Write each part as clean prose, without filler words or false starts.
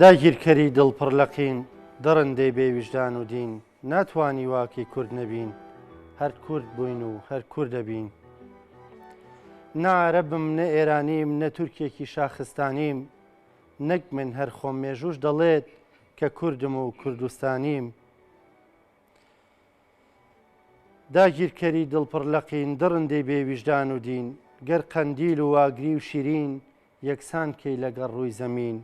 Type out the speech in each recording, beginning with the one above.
داگیرکەری دڵ پڕ لە قین، دڕندەی بێ ویژدان و دین، ناتوانی واکی کورد نەبین، هەر کورد بووین و هەر کورد دەبین. نە عەرەبم نە ئێرانیم نە تورکێکی شاخستانیم، نەک من هەر خۆم مێژووش دەڵێت کە کوردم و کوردستانیم. داگیرکەری دڵ پڕ لە قین، دڕندەی بێ ویژدان و دین، گەر قەندیل و ئاگری و شیرین، یەکسان کەی لەگەڵ ڕووی زەمین،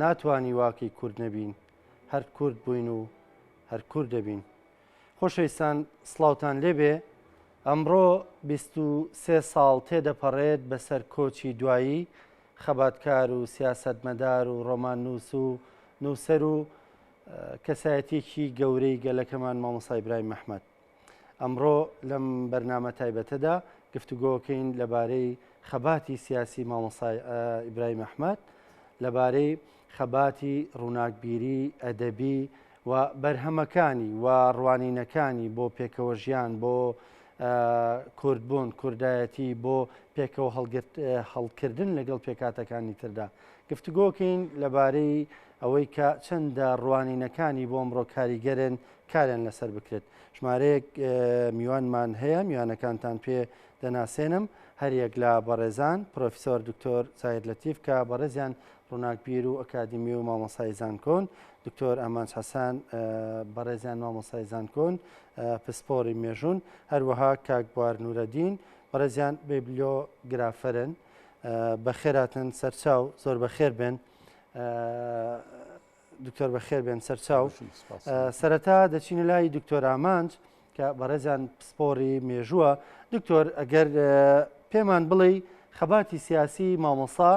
ناتوانی واکەی کورد نەبین، هەر کورد بووین و هەر کورد دەبین. خۆشەویستان سڵاوتان لێبێ، ئەمڕۆ 23 ساڵ تێدەپەڕێت بەسەر کۆچی دوایی خەباتکار و سیاسەتمەدار و ڕۆماننووس و نووسەر و کەسایەتیەکی گەورەی گەلەکەمان مامۆستا ئیبراهیم ئەحمەد. ئەمڕۆ لەم بەرنامە تایبەتەدا گفتوگۆکەین لەبارەی خەباتی سیاسی مامۆستا ئیبراهیم ئەحمەد، لەبارەی خەباتی ڕووناکبیری ئەدەبی و بەرهەمەکانی و ڕوانینەکانی بۆ پێکەوە ژیان، بۆ کوردبوون، کوردایەتی، بۆ پێکەوە هەڵکردن لەگەڵ پێکهاتەکانی تردا. گفتوگۆکەین لەبارەی ئەوەی کە چەندە ڕوانینەکانی بۆ ئەمڕۆ کاریگەرن کاریان لەسەر بکرێت. ژمارەیەک میوانمان هەیە، میوانەکانتان پێ دەناسێنم، هەریەک لە بەڕێزان پرۆفیسۆر دکتۆر زاهیر لەتیف کە بەڕێزیان ڕووناکبیر و ئەکادیمی و مامۆستای زانکۆن، دکتۆر ئامانج حەسەن بەڕێزیان مامۆستای زانکۆن پسپۆڕی مێژوون، هەروەها کاک بوار نورەدین بەڕێزیان بیبلیۆگرافەرن. بەخێراتن سەرچاو، زۆر بەخێر بێن. دکتۆر بەخێر بێن سەرچاو. سەرەتا دەچینە لای دکتۆر ئامانج کە بەڕێزیان پسپۆڕی مێژووە. دکتۆر ئەگەر پێمان بڵێی خەباتی سیاسی مامۆسا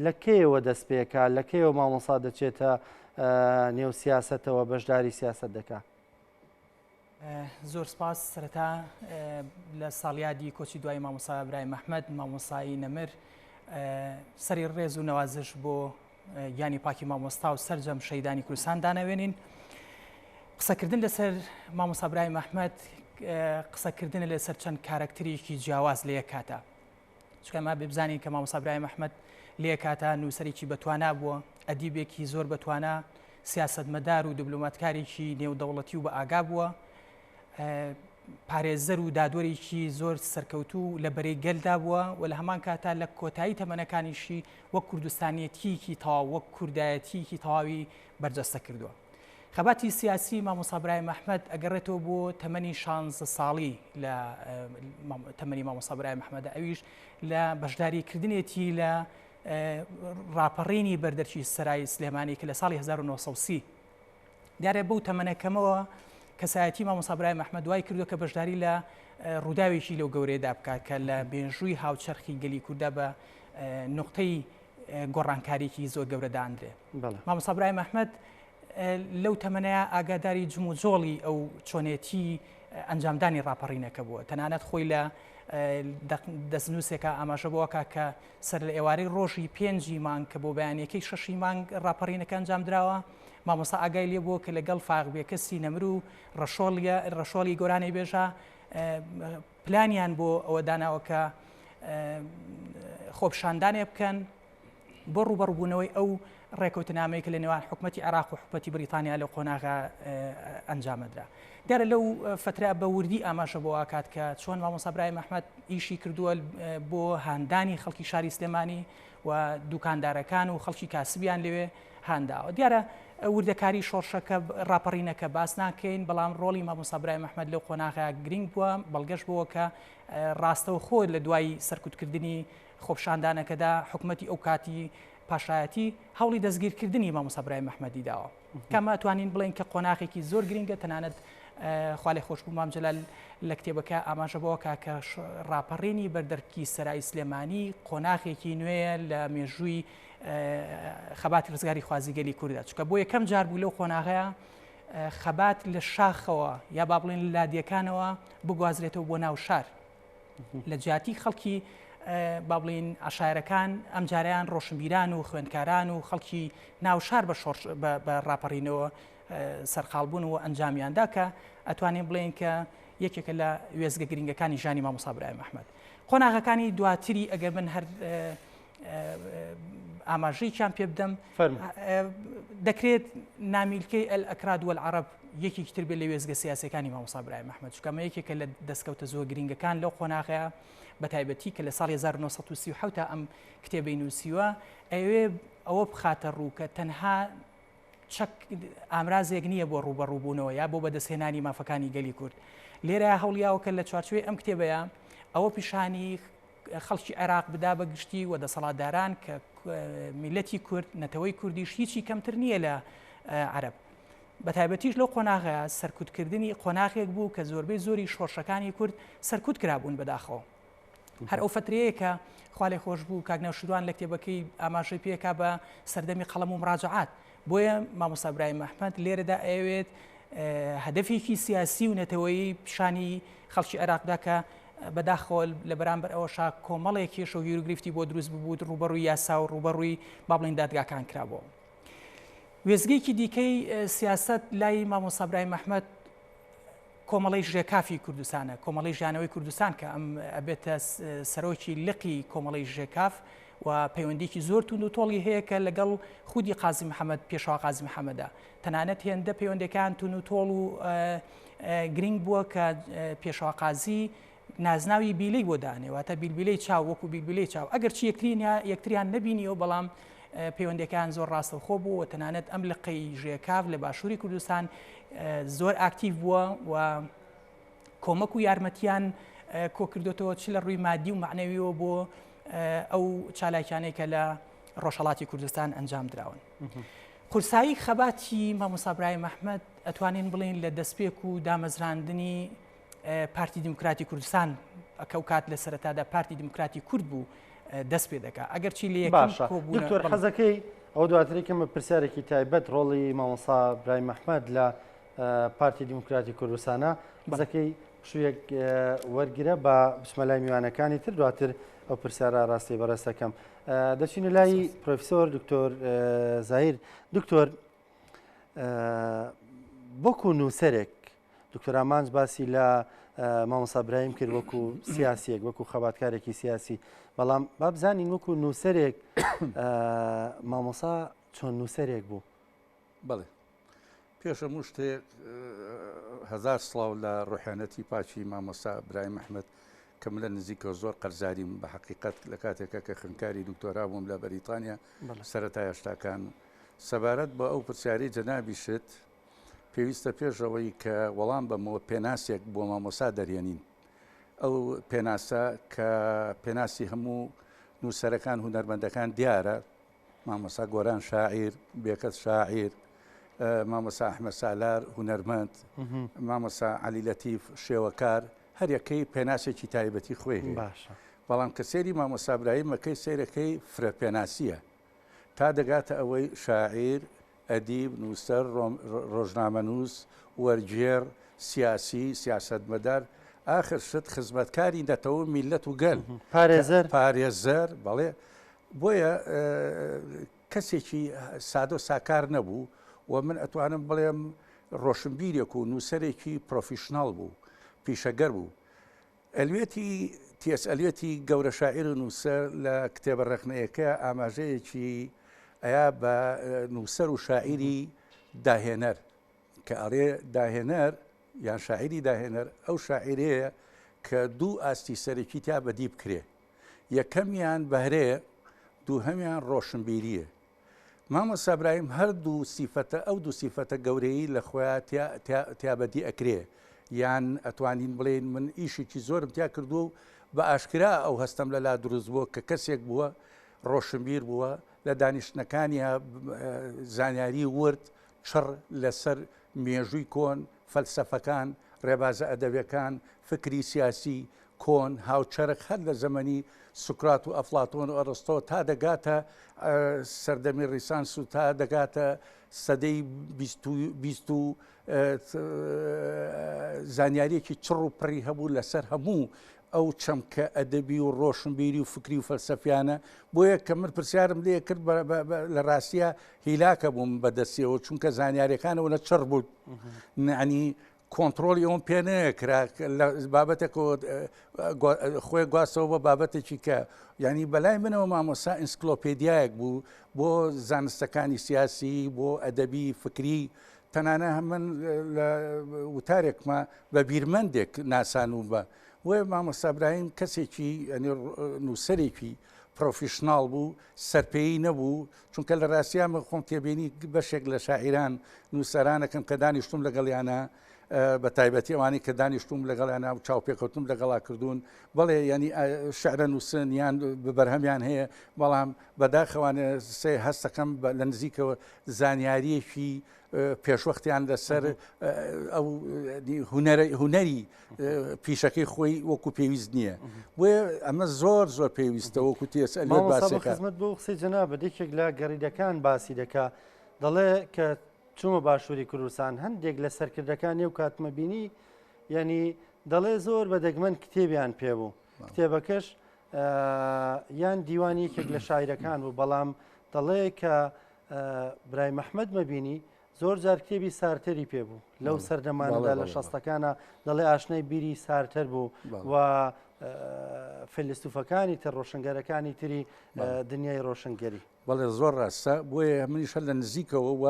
لە کەیەوە دەست پێکا، لە کەیەوە مامۆسا دەچێتە نێو سیاسەتەوە بەشداری سیاسەت دەکا؟ زۆر سپاس. سەرەتا لە ساڵیادی کۆچی دوای مامۆستا برایم ئەحمەد مامۆستای نەمر سەری ڕێز و نەوازش بۆ گیانی پاکی مامۆستا و سەرجەم شەیدانی کوردستان دانەوێنین. قسەکردن لەسەر مامۆستا برایم ئەحمەد قسەکردنە لەسەر چەند کارەکتەرێکی جیاواز لە یەک کاتە. چونکە ئەمە بزانین کە مامۆستا برایم ئەحمەد لە یەک کاتە نووسەرێکی بەتوانا بووە، ئەدیبێکی زۆر بەتوانا، سیاسەتمەدار و دیبلۆماتکارێکی نێودەوڵەتی و بە ئاگا بووە، پارێزەر و دادوەرێکی زۆر سەرکەوتوو لە بەرەی گەلدا بووە و لە هەمان کاتا لە کۆتایی تەمەنەکانیشی وەک کوردستانیەتییەکی تەواو، وەک کوردایەتییەکی تەواوی بەرجەستە کردووە. خەباتی سیاسی مامۆستا برایم ئەحمەد ئەگەڕێتەوە بۆ تەمەنی شانزە ساڵی لە تەمەنی مامۆستا برایم ئەحمەدە ئەویش لە بەشداریکردنێتی لە ڕاپەڕینی بەردەرکی سەرای سلێمانی کە لە ساڵی 1930 دیارە بەو تەمەنە کەمەوە کەسایەتی مامۆستا برایم ئەحمەد وای کردووە کە بەشداری لە ڕووداوێکی لەو گەورەیەدا بکات کە لە مێژووی هاوچەرخی گەلی کووردا بە نقطەی گۆڕانکاریی زۆر گەورە دانرێ. مامۆستا برایم ئەحمەد لەو تەمەنەیە ئاگاداری جموجۆڵی ئەو چۆنێتی ئەنجامدانی ڕاپەڕینەکە بووە تەنانەت خۆی لە دەستنووسێکە ئاماژە بۆکە کە سەر لە ئێوارەی ڕۆژی پێنجی مانگ کە بۆ بەیانەکەی شەشی مانگ ڕاپەڕینەکە ئەنجام دراوە مامۆستا ئاگای لێ بووە کە لەگەڵ فاق بێکەسی نەمر و ڕەشۆڵیە ڕەشۆڵی گۆرانی بێژە پلانیان بۆ ئەوە داناوە کە خۆپشاندانێ بکەن بۆ ڕووبەڕووبوونەوەی ئەو ڕێکەوتنامەی کە لە نێوان حکومەتی عێراق و حکومەتی بریتانیا لەو قۆناغە ئەنجامەدرا. دیارە لەو فترە بە وردی ئاماژە بۆ ئاکات کە چۆن مامۆستا برایم ئەحمەد ئیشی کردووە بۆ هاندانی خەڵکی شاری سلێمانی و دوکاندارەکان و خەڵکی کاسبیان لەوێ هانداوە. دیارە وردەکاری شۆڕشەکە ڕاپەڕینەکە باس ناکەین، بەڵام ڕۆڵی مامۆستا برایم ئەحمەد لەو قۆناغە گرنگ بووە، بەڵگەش بووە کە ڕاستەوخۆ لە دوای سەرکوتکردنی خۆپیشاندانەکەدا حکومەتی ئەو کاتی پاشایەتی هەوڵی دەستگیرکردنی مامۆستا برایم ئەحمەدی داوە. کەمە توانین بڵێن کە قۆناغێکی زۆر گرنگە تەنانەت خوالێخۆشبوو مام جەلال لە کتێبەکە ئاماژە بەوەکا کە ڕاپەڕینی بەردەرکی سەرای سلێمانی قۆناغێکی نوێیە لە مێژووی خەباتی ڕزگاری خوازی گەلی کووردا چکە بۆ یەکەم جار بوو لەو قۆناغەیە خەبات لە شاخەوە یا با بڵێن لە لادیەکانەوە بگوازرێتەوە بۆ ناو شار لە جیاتی خەڵکی با بڵین عشایرەکان ئەمجاریان ڕۆشنبیران و خوێندکاران و خەڵکی ناو شار بە شۆڕش بە ڕاپەڕینەوە سەرقاڵ بوون و ئەنجامیاندا کە ئەتوانین بڵێن کە یەکێکە لە وێزگە گرنگەکانی ژانی مامۆستا برایم ئەحمەد قۆناغەکانی دواتری ئەگەر من هەر. ئاماژەیەکیان پێ بدەم. دەکرێت نامیلکەی الأكراد والعرب یەکێکی تر بێت لە وێستگە سیاسیەکانی مامۆستا برایم ئەحمەد، چونکە ئەمە یەکێکە لە دەستکەوتە زۆر گرنگەکان لەو قۆناغەیە، بە تایبەتی کە لە ساڵی 1937 ئەم کتێبەی نووسیوە، ئەیەوێ ئەوە بخاتە ڕوو کە تەنها چەک ئامرازێک نییە بۆ ڕووبەڕووبوونەوە یا بۆ بەدەستهێنانی مافەکانی گەلی کورد. لێرە هەوڵیاوە کە لە چوارچێوەی ئەم کتێبەیە ئەوە پیشانی خەڵکی عێراق بدا بە گشتی و دەسەڵاتداران کە میلەتی کورد، نەتەوەی کوردیش هیچی کەمتر نییە لە عەرەب. بە تایبەتیش لەو قۆناغەیە سەرکوتکردنی قۆناغێک بوو کە زۆربەی زۆری شۆڕشەکانی کورد سەرکوت کرابوون بەداخەوە. هەر ئەو فەترەیە کە خوا لێ خۆش بوو کاک نەوشیروان لە کتێبەکەی ئاماژەی پێکا بە سەردەمی قەڵەم و مراجعات. بۆیە مامۆستا برایم ئەحمەد لێرەدا ئەیەوێت هەدەفێکی سیاسی و نەتەوەیی پیشانی خەڵکی عێراق بدا کە بەداخەوە لە بەرامبەر ئەوەشا کۆمەڵێک کێشە و گیروگرفتی بۆ دروست ببوو، ڕووبەڕووی یاسا و ڕووبەڕووی با بڵێین دادگاکان کرابووەوە. وێستگەیەکی دیکەی سیاسەت لای مامۆستا برایم ئەحمەد کۆمەڵەی ژێکافی کوردستانە، کۆمەڵەی ژیانەوەی کوردستان کە ئەم ئەبێتە سەرۆکی لقی کۆمەڵەی ژێکاف و پەیوەندیکی زۆر توند و تۆڵی هەیە کە لەگەڵ خودی قازی محەممەد پێشەوا قازی محەممەدا تەنانەت هێندە پەیوەندەکان توند و تۆڵ و گرنگ بووە کە پێشەوا قازی نازناوی بیلەی بۆ دانێ واتە بیلبیلەی چاو وەکو بیلبیلەی چاو ئەگەر چی یەکتریان نەبینیەوە بەڵام پەیوەندەکان زۆر ڕاستەوخۆ بوو و تەنانەت ئەم لقەی ژێکاف لە باشووری کوردستان زۆر ئاکتیڤ بووە و کۆمەک و یارمەتیان کۆکردوتەوە چ لە ڕووی مادی و معنەویەوە بۆ ئەو چالاکیانەی کە لە ڕۆژهەڵاتی کوردستان ئەنجام دراون. قورسایی خەباتی مامۆستا برایم ئەحمەد ئەتوانین بڵێین لە دەستپێک و دامەزراندنی پارتی دیموکراتی کوردستان کە ئەو کات لە سەرەتادا پارتی دیموکراتی کورد بوو دەست پێ دەکا ئەگەرچی لە یەکەم باشە دکتۆر حەزەکەی ئەو دواتری کەمە پرسیارێکی تایبەت ڕۆڵی مامۆستا برایم ئەحمەد لە پارتی دیموکراتی کوردستانە حەزەکەی پشوویەک وەرگرە بە بچمە لای میوانەکانی تر دواتر ئەو پرسیارە ڕاستی بەڕێزەکەم دەچینە لای پرۆفیسۆر دکتۆر زاهیر دکتۆر وەکو نووسەرێک دکتۆر ئامانج باسی لە مامۆستا برایم کرد وەکو سیاسیەک وەکو خەباتکارێکی سیاسی بەڵام با بزانین وەکو نووسەرێک مامۆسا چۆن نووسەرێک بوو؟ بەڵێ پێش هەموو شتێک هەزار سڵاو لە ڕۆحیانەتی پاکی مامۆستا برایم ئەحمەد کە من لە نزیکەوە زۆر قەرزاریم بە حەقیقەت لە کاتێکە کە خوێندکاری دکتۆرا بووم لە بەریتانیا سەرەتای هەشتاکان سەبارەت بە ئەو پرسیارەی جەنابیشت پێویستە پێش ئەوەی کە وەڵام بەمەوە پێناسێک بۆ مامۆستا دەرهێنین ئەو پێناسە کە پێناسی هەموو نووسەرەکان هونەرمەندەکان دیارە مامۆستا گۆران شاعیر، بێکەس شاعیر، مامۆستا ئەحمەد سالار هونەرمەند، مامۆستا عەلی لەتیف شێوەکار، هەر یەکەی پێناسێکی تایبەتی خۆی هەیە. باشە. بەڵام کە سەیری مامۆستا برایم ئەکەی سەیرەکەی فرە پێناسییە تا دەگاتە ئەوەی شاعیر، ئەدیب، نووسەر، ڕۆژنامەنووس، وەرگێڕ، سیاسی، سیاسەتمەدار، ئاخر شت خزمەتکاری نەتەوە و میللەت و گەل. پارێزەر. پارێزەر، بەڵێ. بۆیە کەسێکی سادە و ساکار نەبوو و من ئەتوانم بڵێم ڕۆشنبیرێک و نووسەرێکی پرۆفیشناڵ بوو، پیشەگەر بوو. ئەلوێتی تیەس ئەلیۆتی گەورە شاعیر و نووسەر لە کتێبە ڕەخنەیەکە ئاماژەیەکی ئەیا بە نووسەر و شاعیری داهێنەر کە ئەڵێ داهێنەر یان شاعیری داهێنەر ئەو شاعیرەیە کە دوو ئاستی سەرەکی تیا بەدی بکرێ یەکەمیان بەهرەیە، دووهەمیان ڕۆشنبیرییە. مامۆستا برایم هەردوو سیفەتە ئەو دوو سیفەتە گەورەیەی لە خۆیا تیا تیا تیا بەدی ئەکرێ یان ئەتوانین بڵێین من ئیشێکی زۆرم تیا کردووە و بە ئاشکرا ئەو هەستەم لەلا دروست بووە کە کەسێک بووە ڕۆشنبیر بووە لە دانیشتنەکانیا زانیاری ورد چڕ لەسەر مێژووی کۆن، فەلسەفەکان، ڕێبازە ئەدەبیەکان، فکری سیاسی کۆن، هاوچەرخ هەر لە زەمەنی سوکرات و ئەفلاتۆن و ئەڕستۆ تا دەگاتە سەردەمی ڕیسانس و تا دەگاتە سەدەی 20 و زانیاریەکی چڕ و پڕی هەبوو لەسەر هەموو ئەو چەمکە ئەدەبی و ڕۆشنبیری و فکری و فەلسەفیانە بۆیە کە من پرسیارم لێ کرد لە ڕاستیە هیلاکە بووم بەدەستیەوە چونکە زانیاریەکانەوە نە چڕ بوو نعنی. کۆنتڕۆڵی ئەوم پێ نەکرا لە بابەتێکەوە خۆی گواستەوە بۆ بابەتێکی کە یعنی بەلای منەوە مامۆسا ئینسکلۆپێدیایەک بوو بۆ زانستەکانی سیاسی بۆ ئەدەبی فکری تەنانە من لە وتارێکمە بە بیرمەندێک ناسانوم بە بۆیە مامۆستا برایم کەسێکی نووسەرێکی پرۆفیشناڵ بوو سەرپێیی نەبوو چونکە لە ڕاستیا من خۆم تێبینی بەشێک لە شاعیران نووسەرانەکەم کە دانیشتوم لەگەڵیانە بە تایبەتی ئەوانەی کە دانیشتوم لەگەڵیانە و چاوپێکەوتنم لەگەڵا کردوون بەڵێ ینی شعرە نووسن یان بەرهەمیان هەیە بەڵام بەداخەوانە سێ هەستەکەم لە نزیکەوە زانیاریەکی پێشوەختیان لەسەر ئەو هونەری پیشەکەی خۆی وەکو پێویست نییە بۆیە ئەمە زۆر زۆر پێویستە وەکو تێس خزمەت بۆ قسەی جەنابە یەکێک لە گەڕیدەکان باسی دەکا دەڵێ کە چوومە باشووری کوردستان هەندێک لە سەرکردەکان نێو کاتمە بینی یعنی دەڵێ زۆر بە دەگمەن کتێبیان پێبوو کتێبەکەش یان دیوانی یەکێک لە شاعیرەکان بوو بەڵام دەڵێ کە برای مەحمەد مەبینی زۆر جار کتێبی سارتەری پێ بوو لەو سەردەمانەدا لە شەستەکانە دەڵێ ئاشنای بیری سارتەر بوو و فەیلەسوفەکانی تر ڕۆشنگەرەکانی تری دنیای ڕۆشنگەری. بەڵێ زۆر ڕاستە بۆیە منیش هەر لە نزیکەوە و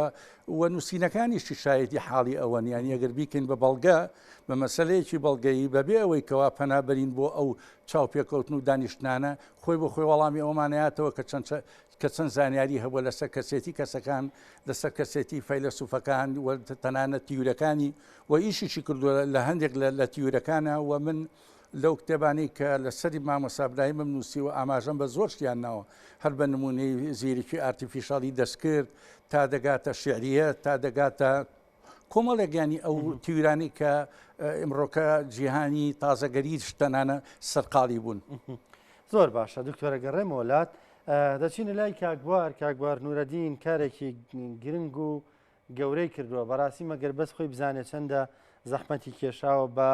و نووسینەکانیشی شایەتی حاڵی ئەوەن یانی ئەگەر بیکەین بە بەڵگە بە مەسەلەیەکی بەڵگەیی بەبێ ئەوەی کەوا پەنا بەرین بۆ ئەو چاوپێکەوتن و دانیشتنانە خۆی بۆ خۆی وەڵامی ئەومانەیاتەوە کە چەند کە چەند زانیاری هەبووە لەسەر کەسێتی کەسەکان، لەسەر کەسێتی فەیلەسوفەکان و تەنانەت تیورەکانی و ئیشیشی کردووە لە هەندێک لە تیورەکانە و من لەو کتێبانەی کە لەسەری مامۆستا براهیمم نووسیوە ئاماژەم بە زۆر شتیان ناوە هەر بە نموونەی زیرەکی ئارتیفیشاڵی دەستکرد تا دەگاتە شیعریەت تا دەگاتە کۆمەڵێک یانی ئەو تیورانەی کە ئیمڕۆکە جیهانی تازەگەری شتەنانە سەرقاڵی بوون. زۆر باشە دکتۆرە گەڕێمەوە لات دەچینە لای کاکبوار کاکبوار نورەدین کارێکی گرنگ و گەورەی کردووە بەڕاستی مەگەر بەس خۆی بزانێت چەندە زەحمەتی کێشاوە بە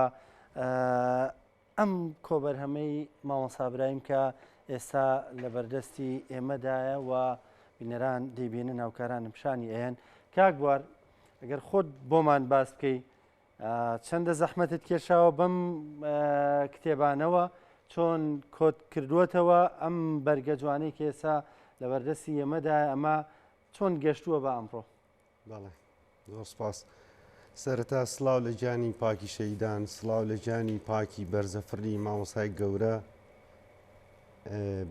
ئەم کۆبەرهەمەی مامۆستا برایم کە ئێستا لە بەردەستی ئێمەدایە و بینەران دەیبینن هاوکارانم پیشانی ئەیەن کاک بوار ئەگەر خۆت بۆمان باس بکەی چەندە زەحمەتت کێشاوە بەم کتێبانەوە چۆن کۆت کردووەتەوە ئەم بەرگە جوانەی کە ئێستا لە بەردەستی ئێمەدایە ئەمە چۆن گەشتووە بە ئەمڕۆ؟ بەڵێ زۆر سپاس. سەرەتا سڵاو لە گیانی پاکی شەهیدان، سڵاو لە گیانی پاکی بەرزەفڕی مامۆستای گەورە،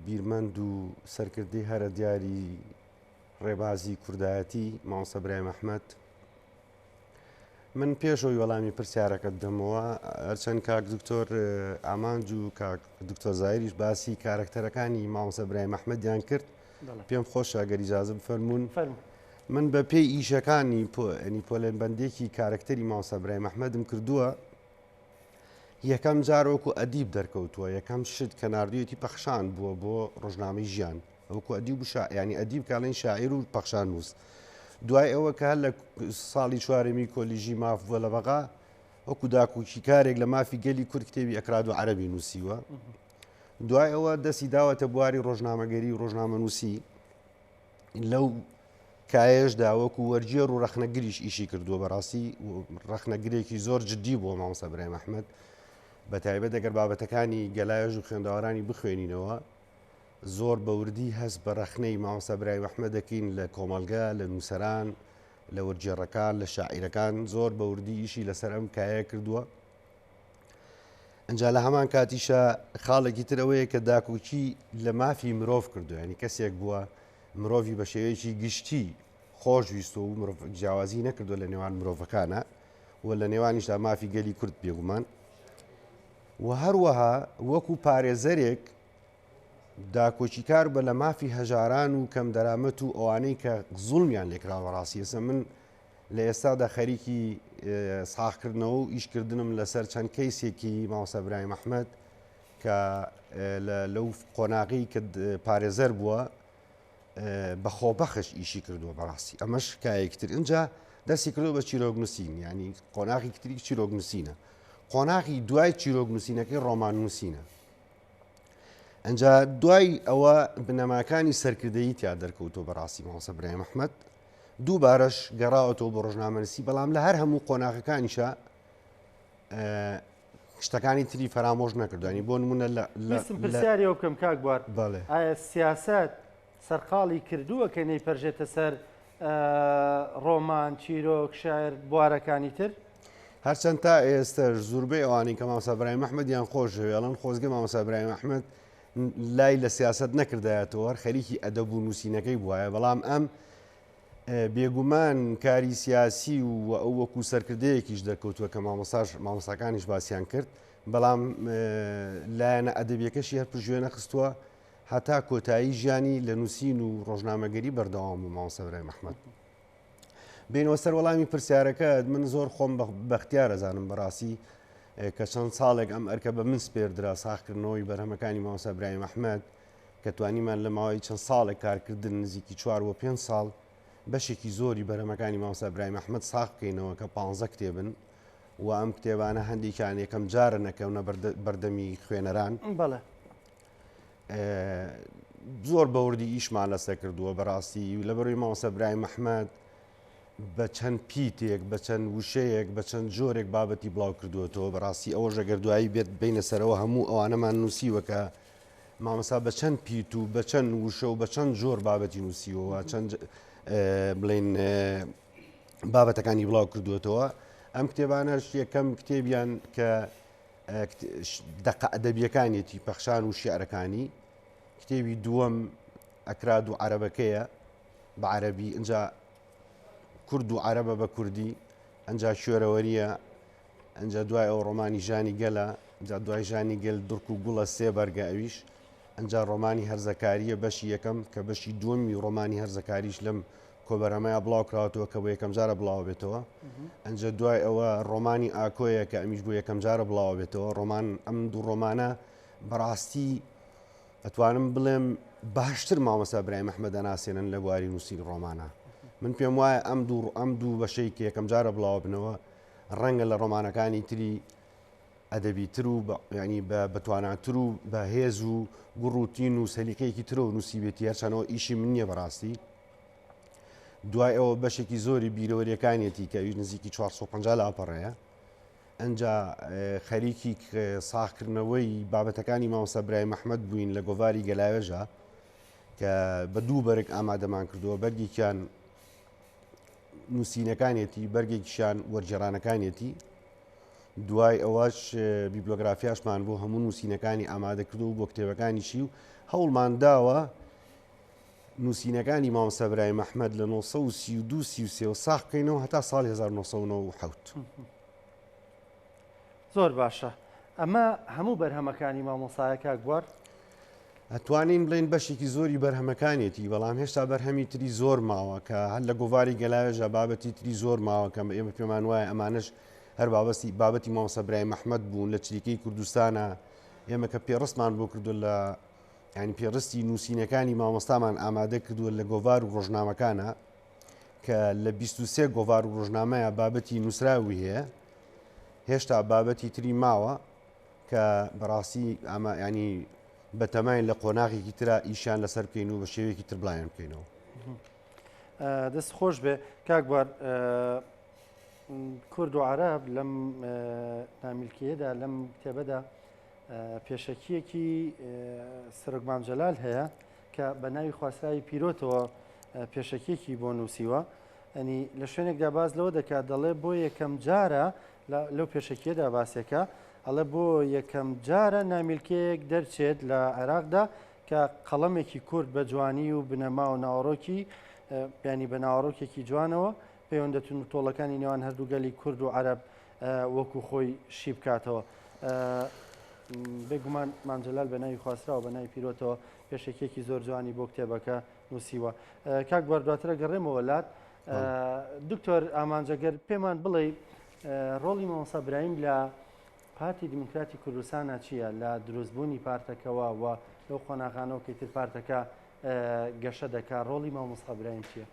بیرمەند و سەرکردەی هەرە دیاری ڕێبازی کوردایەتی مامۆستا برایم ئەحمەد. من پێشەوەی وەڵامی پرسیارەکەت بدەمەوە هەرچەند کاک دکتۆر ئامانج و کاک دکتۆر زایریش باسی کارەکتەرەکانی مامۆستا برایم ئەحمەدیان کرد پێم خۆشە گەر ئیجازە بفەرموون من بە پێی ئیشەکانی ینی پۆلێنبەندێکی کارەکتەری مامۆستا برایم ئەحمەدم کردووە یەکەم جار وەکو ئەدیب دەرکەوتووە یەکەم شت کە نردویەتی پەخشان بووە بۆ ڕۆژنامەی ژیان وەکو ئەدیب و ینی ئەدیب کاڵین شاعیر و پەخشان نووس دوای ئەوە کە لە ساڵی چوارەمی کۆلیژی ماف بووە لە بەغا وەکو داکۆکیکارێک لە مافی گەلی کورد کتێبی ئەکراد و عەربی نووسیوە دوای ئەوە دەستی داوەتە بواری ڕۆژنامەگەری و ڕۆژنامەنووسی لەو کایەشدا وەکو وەرگێڕ و ڕەخنەگریش ئیشی کردووە بەڕاستی ڕەخنەگرێکی زۆر جددی بووە مامۆستا برایم ئەحمەد بە تایبەت ئەگەر بابەتەکانی گەلاوێژ و خوێندەوارانی بخوێنینەوە زۆر بە وردی هەست بە ڕەخنەی مامۆستا برایم ئەحمەد دەکەین لە کۆمەڵگە لە نووسەران لە وەرگێڕەکان لە شاعیرەکان زۆر بە وردی ئیشی لەسەر ئەم کایە کردووە ئەجا لە هەمان کاتیشە خاڵێکی تر ئەوەیە کە داکۆکی لە مافی مرۆڤ کردو ینی کەسێک بووە مرۆڤی بە شێوەیەکی گشتی خۆش ویستوە و مرۆڤ جیاوازی نەکردو لە نێوان مرۆڤەکانە و لە نێوانیشدا مافی گەلی کورد بێگومان و هەروەها وەکو پارێزەرێک داکۆکیکار بە لە مافی هەژاران و کەم دەرامەت و ئەوانەی کە زوڵمیان لێکراوە ڕاستی ئێستا من لە ئێستادا خەریکی ساغکردنەوە و ئیشکردنم لەسەر چەند کەیسێکی مامۆستا برایم ئەحمەد کە لەو قۆناغی کە پارێزەر بووە بە خۆبەخش ئیشی کردووە بەڕاستی ئەمەش کایەکتر اینجا دەستی کردو بە چیرۆک نووسین ینی قۆناغی تری چیرۆک نووسینە قۆناغی دوای چیرۆک نووسینەکەی ڕۆمان نووسینە ئەجا دوای ئەوە بنەماکانی سەرکردەیی تیا دەرکەوتۆ بەڕاستی مامۆستا برایم ئەحمەد دووبارەش گەڕاوەتەوە بۆ ڕۆژنامەنووسی بەڵام لە هەر هەموو قۆناغەکانیشا. شتەکانی تری فەرامۆش نەکردوانی بۆ نمونە لە پرسیاری ئەو بکەم کاک بوار ئایا سیاست سەرقاڵی کردووە کە نەیپەرژێتە سەر ڕۆمان، چیرۆک، شعر، بوارەکانی تر؟ هەرچەند تا ئێستەش زوربەی ئەوانەی کە مامۆستا برایم ئەحمەدیان خۆش دەوێ ئەڵێن خۆزگە مامۆستا برایم ئەحمەد لای لە سیاسەت نەکردایەتەوە هەر خەریکی ئەدەب و نووسینەکەی بوایە بەڵام ئەم بێگومان کاری سیاسی و ئەو وەکو سەرکردەیەکیش دەرکەوتووە کە مامۆستاش مامۆستاکانیش باسیان کرد بەڵام لایەنە ئەدەبیەکەشی هەر پشتگوێ نەخستووە هەتا کۆتایی ژیانی لە نووسین و ڕۆژنامەگەری بەردەوام بوو مامۆستا برایم ئەحمەد. بینەوە سەر وەڵامی پرسیارەکەت من زۆر خۆم بەختیار ئەزانم بەڕاستی کە چەند ساڵێک ئەم ئەرکە بە من سپێردرا ساخکردنەوەی بەرهەمەکانی مامۆستا برایم ئەحمەد کە توانیمان لە ماوەی چەند ساڵێک کارکردن نزیکی چوار بۆ پێنج ساڵ بەشێکی زۆری بەرهەمەکانی مامۆستا برایم ئەحمەد ساخ بکەینەوە کە پانزە کتێبن و ئەم کتێبانە هەندێکیان یەکەم جارە نەکەونە بەردەمی خوێنەران. بەڵێ. زۆر بەوردی ئیشمان لەسەر کردووە بەڕاستی لەبەروی مامۆستا برایم ئەحمەد بە چەند پیتێک بە چەند وشەیەک بە چەند جۆرێک بابەتی بڵاو کردووەتەوە بەڕاستی ئەوە ژەگەر دوایی بێت بینە سەرەوە هەموو ئەوانەمان نووسیوە کە مامۆستا بە چەند پیت و بە چەند وشە و بە چەند جۆر بابەتی نووسیوەوە چەند بڵین بابەتەکانی بڵاو کردووەتەوە ئەم کتێبانەش یەکەم کتێبیان کە دەقە ئەدەبیەکانیەتی پەخشان و شیعرەکانی کتێبی دووەم ئەکراد و عەرەبەکەیە بە عەرەبی ئینجا کورد و عەرەبە بە کوردی ئەنجا کوێرەوەریە ئەنجا دوای ئەو ڕۆمانی ژانی گەلە ئەنجا دوای ژانی گەل دڕک و گوڵە سێ بەرگە ئەویش ئەنجا ڕۆمانی هەرزەکاریە بەشی یەکەم کە بەشی دووەمی ڕۆمانی هەرزەکاریش لەم کۆبەرهەمەیە بڵاو کراوەتەوە کە بۆ یەکەم جارە بڵاو بێتەوە ئەنجا دوای ئەوە ڕۆمانی ئاکۆیە کە ئەمیش بۆ یەکەم جارە بڵاو بێتەوە ڕۆمان ئەم دوو ڕۆمانە بەڕاستی ئەتوانم بڵێم باشتر مامۆستا برایم ئەحمەد ئەناسێنن لە بواری نووسین ڕۆمانە من پێم وایە ئەم دوو ئەم دوو بەشەی کە یەکەم جارە بڵاو بنەوە ڕەنگە لە ڕۆمانەکانی تری ئەدەبیتر و ینی بە بەتواناتر و بە هێز و گوڕوتین و سەلیقەیەکی ترەوە نووسیبێتی هەرچەنەوە ئیشی من نییە بەڕاستی دوای ئەوە بەشێکی زۆری بیرەوەریەکانیەتی کە ئەویش نزیکی 450 لاپەڕەیە ئەجا خەریکی ساخکردنەوەی بابەتەکانی مامۆستا برایم ئەحمەد بووین لە گۆڤاری گەلاوێژە کە بە دوو بەرگ ئامادەمان کردووە بەرگێکیان نووسینەکانیەتی بەرگێکیشیان وەرگێڕانەکانیەتی دوای ئەوەش بیبلۆگرافیاشمان بۆ هەموو نووسینەکانی ئامادە کردو بۆ کتێبەکانیشی و هەوڵمان داوە نووسینەکانی مامۆستا برایم ئەحمەد لە 932 33 وە ساغ بکەینەوە هەتا ساڵی 1997. زۆر باشە ئەمە هەموو بەرهەمەکانی مامۆسایە کاک بوار؟ ئەتوانین بڵێین بەشێکی زۆری بەرهەمەکانیەتی بەڵام هێشتا بەرهەمی تری زۆر ماوە کە هەر لە گۆڤاری گەلاوێژە بابەتی تری زۆر ماوە کە ئێمە پێمان وایە ئەمانەش هەر بابەستی بابەتی مامۆستا برایم ئەحمەد بوون لە چریکەی کوردستانە ئێمە کە پێڕستمان بۆ کردو لە یانی پێڕستی نووسینەکانی مامۆستامان ئامادە کردووە لە گۆڤار و ڕۆژنامەکانە کە لە 23 گۆڤار و ڕۆژنامەیە بابەتی نووسراوی هەیە هێشتا بابەتی تری ماوە کە بەڕاستی ئەمە ینی بەتەماین لە قۆناغێکی ترا ئیشیان لەسەر بکەین و بە شێوەیەکی تر بڵاویان بکەینەوە. دەست خۆش بێ کاک بوار کورد و عەرەب لەم نامیلکەیەدا لەم کتێبەدا پێشەکییەکی سەرۆک مام جەلال هەیە کە بە ناوی خواستراوی پیرۆتەوە پێشەکیەکی بۆ نووسیوە ئەنی لە شوێنێکدا باز لەوە دەکات دەڵێ بۆ یەکەم جارە لەو پێشەکیەدا باسێکە ئەڵێ بۆ یەکەم جارە نامیلکەیەک دەرچێت لە عێراقدا کە قەڵەمێکی کورد بە جوانی و بنەما و ناوەڕۆکی بیانی بە ناوەڕۆکێکی جوانەوە پەیوەندە توندوتۆڵەکانی نێوان هەردوو گەلی کورد و عەرەب وەکو خۆی شی بکاتەوە. بێگومان مام جەلال بە ناوی خواستراوە بە ناوی پیرۆتەوە پێشەکیەکی زۆر جوانی بۆ کتێبەکە نووسیوە. کاک بوار دواترە گەڕێمەوە لات. دکتۆر ئامانجەگەر پێمان بڵێ ڕۆڵی مامۆستا برایم لە پارتی دیموکراتی کوردستانە چییە لە دروستبوونی پارتەکەوە و لەو قۆناغانەوە کە تر پارتەکە گەشە دەکا ڕۆڵی مامۆستا برایم چییە؟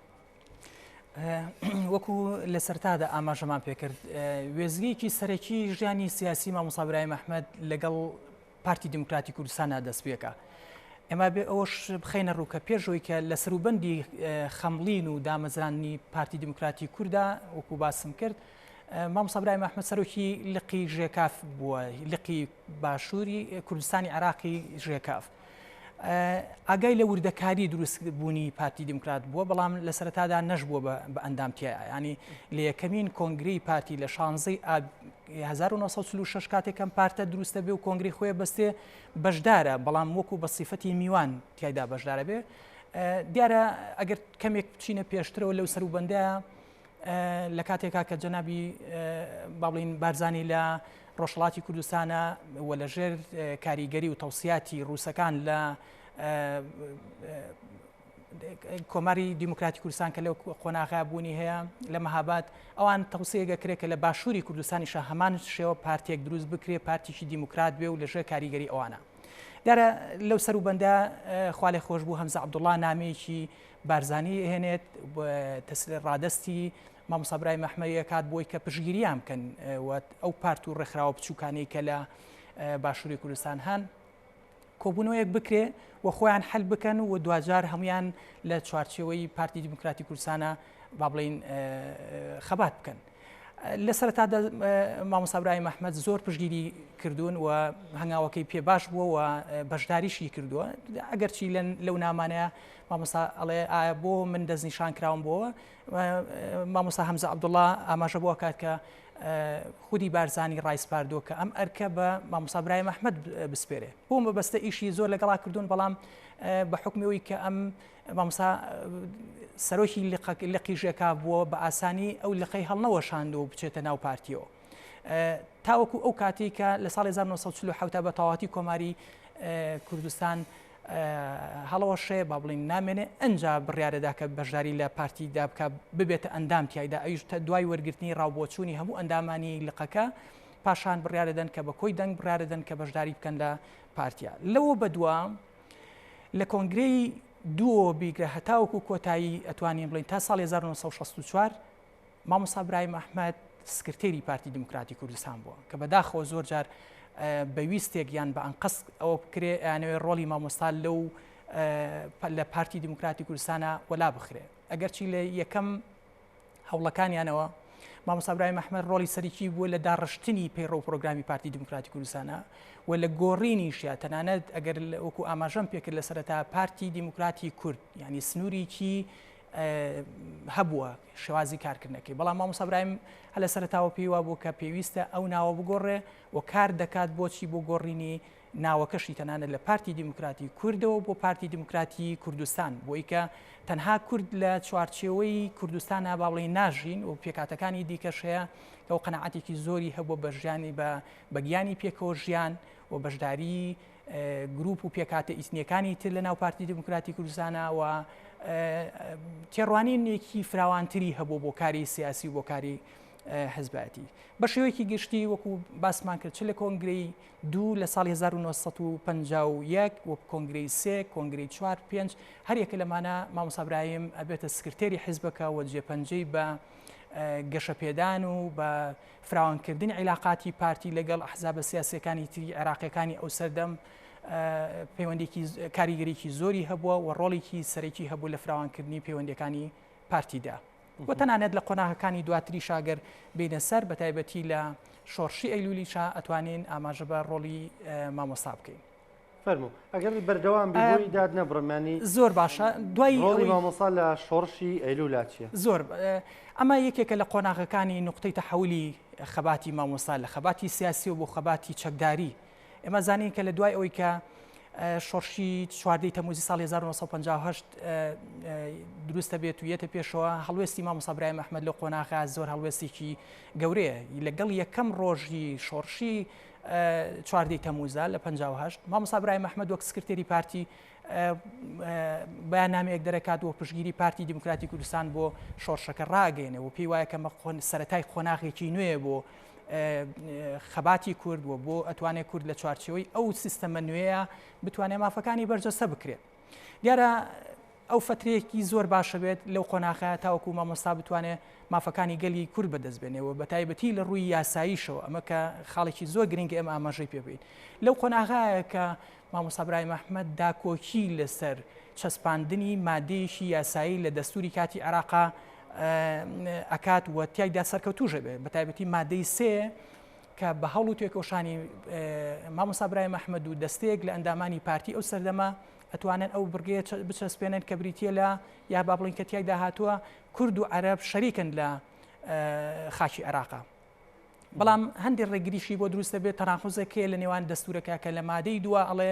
وەکو لە سەرتادا ئاماژەمان پێکرد وێزگەیەکی سەرەکی ژیانی سیاسی مامۆستا برایم ئەحمەد لەگەڵ پارتی دیموکراتی کوردستاندا دەست پێکا. ئێمە بێ ئەوەش بخەینە ڕوو کە پێشەوەی کە لە سەروبەندی خەمڵین و دامەزرانی پارتی دیموکراتی کووردا وەکو باسم کرد. مامۆستا برایم ئەحمەد سەرۆکی لقی ژێکاف بووە، لقی باشووری کوردستانی عێراقی ژێکاف. ئاگای لە وردەکاری دروست بوونی پارتی دیموکرات بووە، بەڵام لە سەرەتادا نەشبووە بە ئەندام تیایا. یانی لە یەکەمین کۆنگرەی پارتی لە شانزەی ئاب 1946 کاتێک ئەم پارتە دروستە بێ و کۆنگرەی خۆی بەستێ بەشدارە، بەڵام وەکو بە سیفەتی میوان تیایدا بەشدارە بێ. دیارە ئەگەر کەمێک بچینە پێشترەوە لەو سەروبەندە لە کاتێکا کە جەنابی با بڵین بارزانی لە ڕۆژهەڵاتی کوردستانە و لە ژێر کاریگەری و تەوسیاتی ڕووسەکان لە کۆماری دیموکراتی کوردستان کە لەو قۆناغا بوونی هەیە لە مەهاباد ئەوان تەوسەیەک ئەکرێت کە لە باشووری کوردستانیشە هەمان شێوە پارتێک دروست بکرێ پارتیکی دیموکرات بێ و لەژێر کاریگەری ئەوانە دیارە لەو سەروبەندە خوالێ خۆش بوو هەمزە عەبدوڵڵا نامەیەکی بارزانی ئەهێنێت ڕادەستی مامۆستا برایم ئەحمەدی ئەکات بۆی کە پشتگیریان بکەن و ئەو پارت و ڕێکخراوە بچووکانەی کە لە باشووری کوردستان هەن کۆبوونەوەیەک بکرێ و خۆیان حل بکەن و دواجار هەمویان لە چوارچێوەی پارتی دیموکراتی کوردستانە با بڵین خەبات بکەن. لە سەرەتادا مامۆستا برایم ئەحمەد زۆر پشتگیری کردوون و هەنگاوەکەی پێ باش بووە و بەشداریشی کردووە ئەگەرچی لەو نامانەیە مامۆستا ئەڵێ ئایا بۆ من دەستنیشان کراوم بۆوە مامۆستا هەمزە عەبدوڵڵا ئاماژە بۆ کات کە خودی بارزانی ڕایسپاردووە کە ئەم ئەرکە بە مامۆستا برایم ئەحمەد بسپێرێ بۆ مەبەستە ئیشی زۆر لەگەڵا کردوون بەڵام بە حکمەوەی کە ئەم مامۆستا سەرۆکی لقی ژێکاف بووە بە ئاسانی ئەو لقەی هەڵنەوەشاندووە و بچێتە ناو پارتیەوە تاوەکو ئەو کاتێک کە لە ساڵی 1940 بە تەواتی کۆماری کوردستان هەڵەوەشێ با بڵین نامێنێ ئەجا بڕیارەدا کە بەشداری لە پارتیدا بکە ببێتە ئەندام تایدا ئەویش دوای وەرگرتنی ڕاوبۆچوونی هەموو ئەندامانی لقەکە پاشان بڕیارەدەن کە بە کۆی دەنگ بڕیارەدەن کە بەشداری بکەن لە پارتیا لەوە بەدووە لە کۆنگرەی دووەوە بیگرە هەتاوەکو کۆتایی ئەتوانین بڵێین تا ساڵی 1964 مامۆستا برایم ئەحمەد سکرتێری پارتی دیموکراتی کوردستان بووە کە بەداخەوە زۆر جار بە ویستێک یان بە ئەنقەست ئەوە بکرێ ئەیانەوێ ڕۆڵی مامۆستا لەو لە پارتی دیموکراتی کوردستانە وەلا بخرێ ئەگەرچی لە یەکەم هەوڵەکانیانەوە مامۆستا برایم ئەحمەد ڕۆڵی سەرەکی بووە لە داڕشتنی پەیڕەو و پرۆگرامی پارتی دیموکراتی کوردستانە و لە گۆڕینیشیا تەنانەت ئەگەر وەکو ئاماژەم پێکرد لە سەرەتا پارتی دیموکراتی کورد یعنی سنوورێکی هەبووە شێوازی کارکردنەکەی بەڵام مامۆستا برایم هەر لە سەرەتاوە پێی وابوو کە پێویستە ئەو ناوە بگۆڕێ و کار دەکات بۆچی بۆ گۆڕینی ناوەکەشی تەنانەت لە پارتی دیموکراتی کوردەوە بۆ پارتی دیموکراتی کوردستان بۆی کە تەنها کورد لە چوارچێوەی کوردستانا با بڵێین ناژین و پێکهاتەکانی دیکەش هەیە کە ئەو قەناعەتێکی زۆری هەبووە بە ژیانی بە بە گیانی پێکەوە ژیان و بەشداری گروپ و پێکهاتە ئیتنیەکانی تر لە ناو پارتی دیموکراتی کوردستانا و تێڕوانینێکی فراوانتری هەبوو بۆ کاری سیاسی و بۆ کاری حزبایەتی بە شێوەیەکی گشتی وەکو باسمان کرد چ لە کۆنگرەی دوو لە ساڵی 1951 و کۆنگرەی سێ کۆنگرەی چوار پێنج هەریەکە لەمانە مامۆستا برایم ئەبێتە سکرتێری حیزبەکە و جێپەنجەی بە گەشەپێدان و بە فراوانکردنی عیلاقاتی پارتی لەگەڵ ئەحزابە سیاسیەکانی تری عێراقیەکانی ئەو سەردەم پەیوەندێکی کاریگەریکی زۆری هەبووە و ڕۆڵێکی سەرەکی هەبوو لە فراوانکردنی پەیوەندەکانی پارتیدا. و تەنانەت لە قۆناغەکانی دواتریشا گەر بێینە سەر بە تایبەتی لە شۆڕشی ئەیلولیشا ئەتوانین ئاماژە بە ڕۆڵی مامۆستا بکەین. فەرموو ئەگەر بەردەوام بی بۆی داد نەبڕم یانی زۆر باشە دوای ڕۆڵی مامۆستا لە شۆڕشی ئەیلولا چییە؟ زۆر ئەمە یەکێکە لە قۆناغەکانی نوقتەی تەحەولی خەباتی مامۆستا لە خەباتی سیاسی و بۆ خەباتی چەکداری ئێمە زانین کە لە دوای ئەوەی کە شۆڕشی چواردەی تەموزی ساڵی 1958 دروستە بێت و یەتە پێشەوە هەڵوێستی مامۆستا برایم ئەحمەد لەو قۆناغە زۆر هەڵوێستێکی گەورەیە لەگەڵ یەکەم ڕۆژی شۆڕشی چواردەی تەموزە لە 58 مامۆستا برایم ئەحمەد وەک سکرتێری پارتی بەیاننامەیەک دەرەکات و پشتگیری پارتی دیموکراتی کوردستان بۆ شۆڕشەکە ڕاگەێنێ و پێی وایە کە سەرەتای قۆناغێکی نوێ بۆ خەباتی کورد و بۆ ئەتوانێت کورد لە چوارچێوەی ئەو سیستەمە نوێیە بتوانێت مافەکانی بەرجەستە بکرێت. دیارە ئەو فترەیەکی زۆر باشە بێت لەو قۆناخە تاوەکو مامۆستا بتوانێت مافەکانی گەلی کورد بەدەست بێنێ و بەتایبەتی لە ڕووی یاساییشەوە ئەمە کە خاڵێکی زۆر گرنگی ئەم ئاماژەی پێ بین لەو قۆناغایە کە مامۆستا برایم ئەحمەد داکۆکی لەسەر چەسپاندنی مادەیەکی یاسایی لە دەستوری کاتی عێراقا ئەکات و تیایدا سەرکەوتوش ئەبێ بە تایبەتی مادەی سێ کە بە هەوڵ و تێکۆشانی مامۆستا برایم ئەحمەد و دەستەیەک لە ئەندامانی پارتی ئەو سەردەمە ئەتوانن ئەو بڕگەیە بچەسپێنن کە بریتە لە یا با بڵین کە تیایدا هاتووە کورد و عەرەب شەریکن لە خاکی عێراقا. بەڵام هەندێک ڕێگریشی بۆ دروست دەبێت تەناقوزێک هەیە لە نێوان دەستورەکە کە لە مادەی دووە ئەڵێ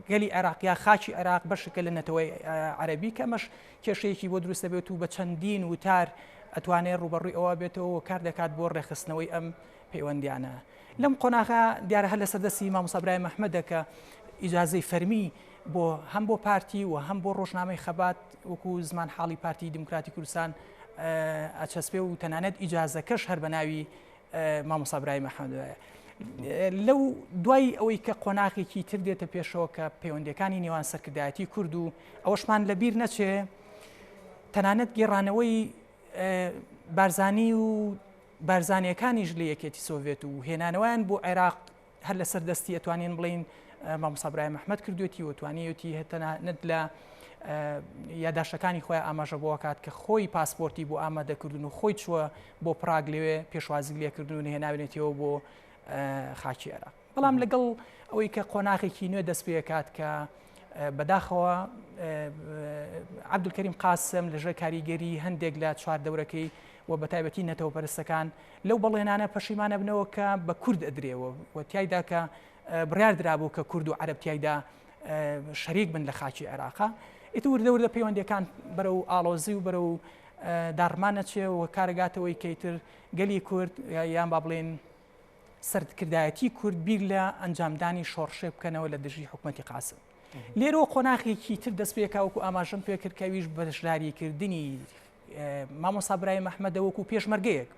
گەلی عێراق یا خاکی عێراق بەشێکە لە نەتەوەی عەربی کە ئەمەش کێشەیەکی بۆ دروست دەبێت و بە چەندین وتار ئەتوانێت ڕوبەڕووی ئەوە بێتەوە و کار دەکات بۆ ڕێکخستنەوەی ئەم پەیوەندیانە لەم قۆناغا دیارە هەر لەسەر دەستی مامۆستا برایم ئەحمەدە کە ئیجازەی فەرمی بۆ هەم بۆ پارتی و هەم بۆ ڕۆژنامەی خەبات وەکو زمان حاڵی پارتی دیموکراتی کوردستان ئەچەسپێ و تەنانەت ئیجازەکەش هەر بە ناوی مامۆستا برایم ئەحمەدەوەیە. لەو دوای ئەوەی کە قۆناغێکی تر دێتە پێشەوە کە پەیوەندەکانی نێوان سەرکردایەتی کورد و ئەوەشمان لەبیر نەچێ تەنانەت گێڕانەوەی بارزانی و بارزانیەکانیش لە یەکێتی سۆڤێت و هێنانەوەیان بۆ عێراق هەر لەسەر دەستی ئەتوانین بڵێین مامۆستا برایم ئەحمەد کردوێتی و توانیوێتی تەنانەت لە یاداشتەکانی خۆی ئاماژە بۆ کات کە خۆی پاسپۆرتی بۆ ئامادەکردن و خۆی چووە بۆ پراگ لەوێ پێشوازی لێکردن و هێناوێتیەوە بۆ خاکی عێراق بەڵام لەگەڵ ئەوەی کە قۆناغێکی نوێ دەست پێکات کە بەداخەوە عەبدولکەریم قاسم لەژێر کاریگەری هەندێک لە چواردەورەکەی و بەتایبەتی نەتەوەپەرستەکان لەو بەڵێنانە پەشیمان ئەبنەوە کە بە کورد ئەدرێەوە و تیایدا کە بڕیار درابوو کە کورد و عەرەب تیایدا شەریک بن لە خاکی عێراقا ئیتر وردە وردە پەیوەندیەکان بەرەو ئاڵۆزی و بەرەو داڕمان ئەچێ و کارەگاتەوەی کە ئیتر گەلی کورد یان با بڵێن سەرکردایەتی کورد بیر لە ئەنجامدانی شۆڕشێک بکەنەوە لە دژی حکومەتی قاسم. لێرەوە قۆناغێکی تر دەست پێکا وەکو ئاماژەم پێکرد کە ئەویش بەشداریکردنی مامۆستا برایم ئەحمەدە وەکو پێشمەرگەیەک.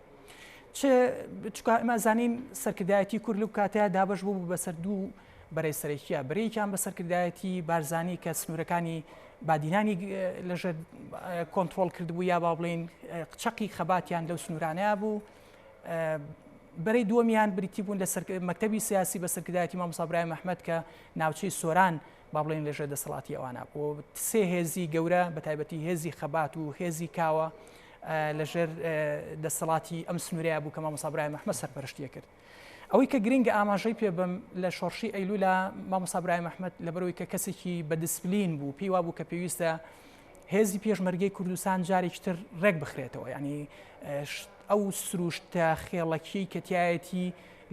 چ چکا ئەمە زانین سەرکردایەتی کورد لەو کاتەیە دابەش بوو بەسەر دوو بەرەی سەرەکیە بەرەیەکیان بە سەرکردایەتی بارزانی کە سنوورەکانی بادینانی لەژێر کۆنترۆڵ کردبوو یا با بڵێین چەقی خەباتیان لەو سنوورانەیە بوو بەرەی دووەمیان بریتی بوون لە مەکتەبی سیاسی بە سەرکردایەتی مامۆستا برایم ئەحمەد کە ناوچەی سۆران با بڵێین لەژێر دەسەڵاتی ئەوانە بوو. سێ هێزی گەورە بە تایبەتی هێزی خەبات و هێزی کاوە لەژێر دەسەڵاتی ئەم سنوورەیە بوو کە مامۆستا برایم ئەحمەد سەرپەرشتیە کرد. ئەوەی کە گرنگە ئاماژەی پێ بم لە شۆڕشی ئەیلولا مامۆستا برایم ئەحمەد لەبەرەوەی کە کەسێکی بە دیسپلین بوو پێی وابوو کە پێویستە هێزی پێشمەرگەی کوردستان جارێکی تر ڕێک بخرێتەوە یعنی ئەو سروشتە خێڵەکیەی کە تیایەتی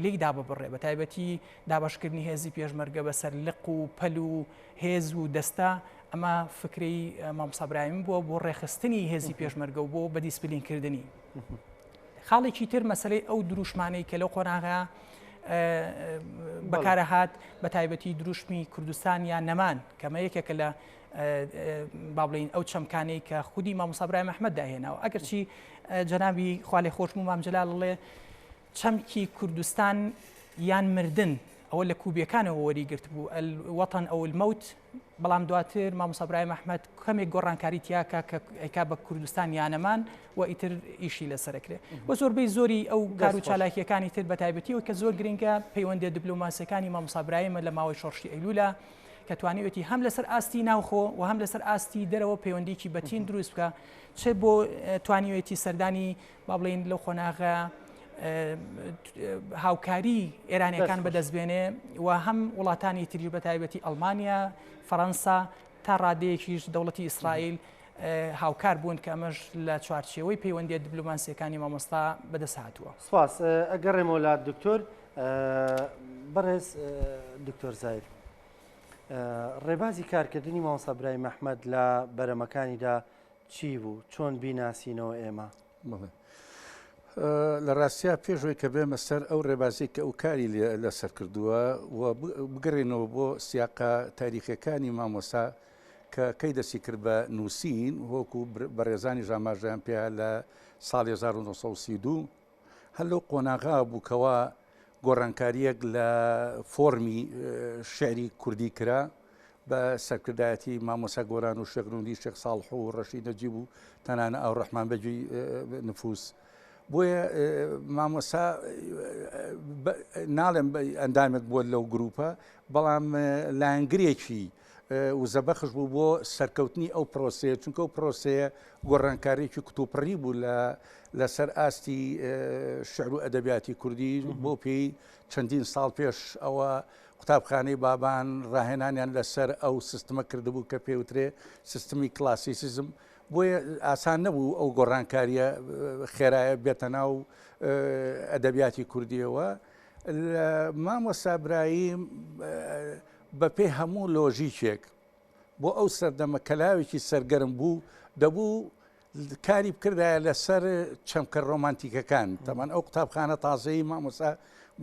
لێی داببڕێ، بە تایبەتی دابەشکردنی هێزی پێشمەرگە بەسەر لق و پەل و هێز و دەستە، ئەمە فکرەی مامۆستا برایم بووە بۆ ڕێکخستنی هێزی پێشمەرگە و بۆ بەدیسپلینکردنی. خاڵێکی تر مەسەلەی ئەو دروشمانەی کە لەو قۆناغە بەکارەهات بە تایبەتی دروشمی کوردستان یان نەمان کەمە یەکێکە لە با بڵێین ئەو چەمکانەی کە خودی مامۆستا برایم ئەحمەد داهێناوە ئەگەرچی جەنابی خوالێخۆشبوو مام جەلال ئەڵێ چەمکی کوردستان یان مردن ئەوە لە کوبیەکانەوە وەری گرتبوو الوطن او الموت بەڵام دواتر مامۆستا برایم ئەحمەد کەمێک گۆڕانکاری تیاکە کە ئەیکا بە کوردستان یانەمان و ئیتر ئیشی لەسەرکرێ و زۆربەی زۆری ئەو کار و چالاکیەکانی تر بە تایبەتیەوە کە زۆر گرنگە پەیوەندیە دیپلۆماسیەکانی مامۆستا برایمە لە ماوەی شۆڕشی ئەیلولا کە توانیوێتی هەم لەسەر ئاستی ناوخۆ و هەم لەسەر ئاستی دەرەوە پەیوەندیکی بەتین دروست بکە چ بۆ توانیوێتی سەردانی با بڵێین لەو قۆناغە هاوکاری ئێرانیەکان بەدەست بێنێ و هەم وڵاتانی تریش بە تایبەتی ئەڵمانیا، فەڕەنسا تا ڕادەیەکیش دەوڵەتی ئیسرائیل هاوکار بوون کە ئەمەش لە چوارچێوەی پەیوەندیە دیپلۆماسیەکانی مامۆستا بەدەست هاتووە. سپاس. ئەگەڕێمەوە لات دکتۆر. بەڕێز دکتۆر زایر ڕێبازی کارکردنی مامۆستا برایم ئەحمەد لە بەرەمەکانیدا چی بوو؟ چۆن بیناسینەوە ئێمە؟ بەڵێ. لە ڕاستیا پێش ئەوەی کە بێمە سەر ئەو ڕێبازی کە ئەو کاری لەسەر کردووە و بگەڕێنەوە بۆ سیاقە تاریخیەکانی مامۆستا کە کەی دەستی کرد بە نووسین وەکو بەڕێزانی ژاماژیان پێ لە ساڵی 1932 هەر لەو قۆناغا بوو کەوا گۆڕانکارییەک لە فۆرمی شیعری کوردی کرا بە سەرکردایەتی مامۆستا گۆران و شێخ نوری شێخ ساڵح و ڕەشید نەجیب و تەنانە ئەوڕەحمان بەگی نفوس. بۆیە مامۆستا ناڵێم ئەندامێک بووە لەو گروپە بەڵام لایەنگرێکی. وزەبەخش بوو بۆ سەرکەوتنی ئەو پرۆسەیە، چونکە ئەو پرۆسەیە گۆڕانکارییەکی کتوپڕی بوو لە لەسەر ئاستی شعر و ئەدەبیاتی کوردی بۆ پێی چەندین ساڵ پێش ئەوە قوتابخانەی بابان ڕاهێنانیان لەسەر ئەو سیستمە کردبوو کە پێوترێ سیستمی کلاسیسیزم بۆیە ئاسان نەبوو ئەو گۆڕانکارییە خێرایە بێتە ناو ئەدەبیاتی کوردیەوە لە مامۆستا برایم بەپێی هەموو لۆژیکێک بۆ ئەو سەردەمە کە لاوێکی سەرگەرم بوو، دەبوو کاری بکردایە لەسەر چەمکە ڕۆمانتیکەکان. تەمان ئەو قوتابخانە تازەی مامۆستا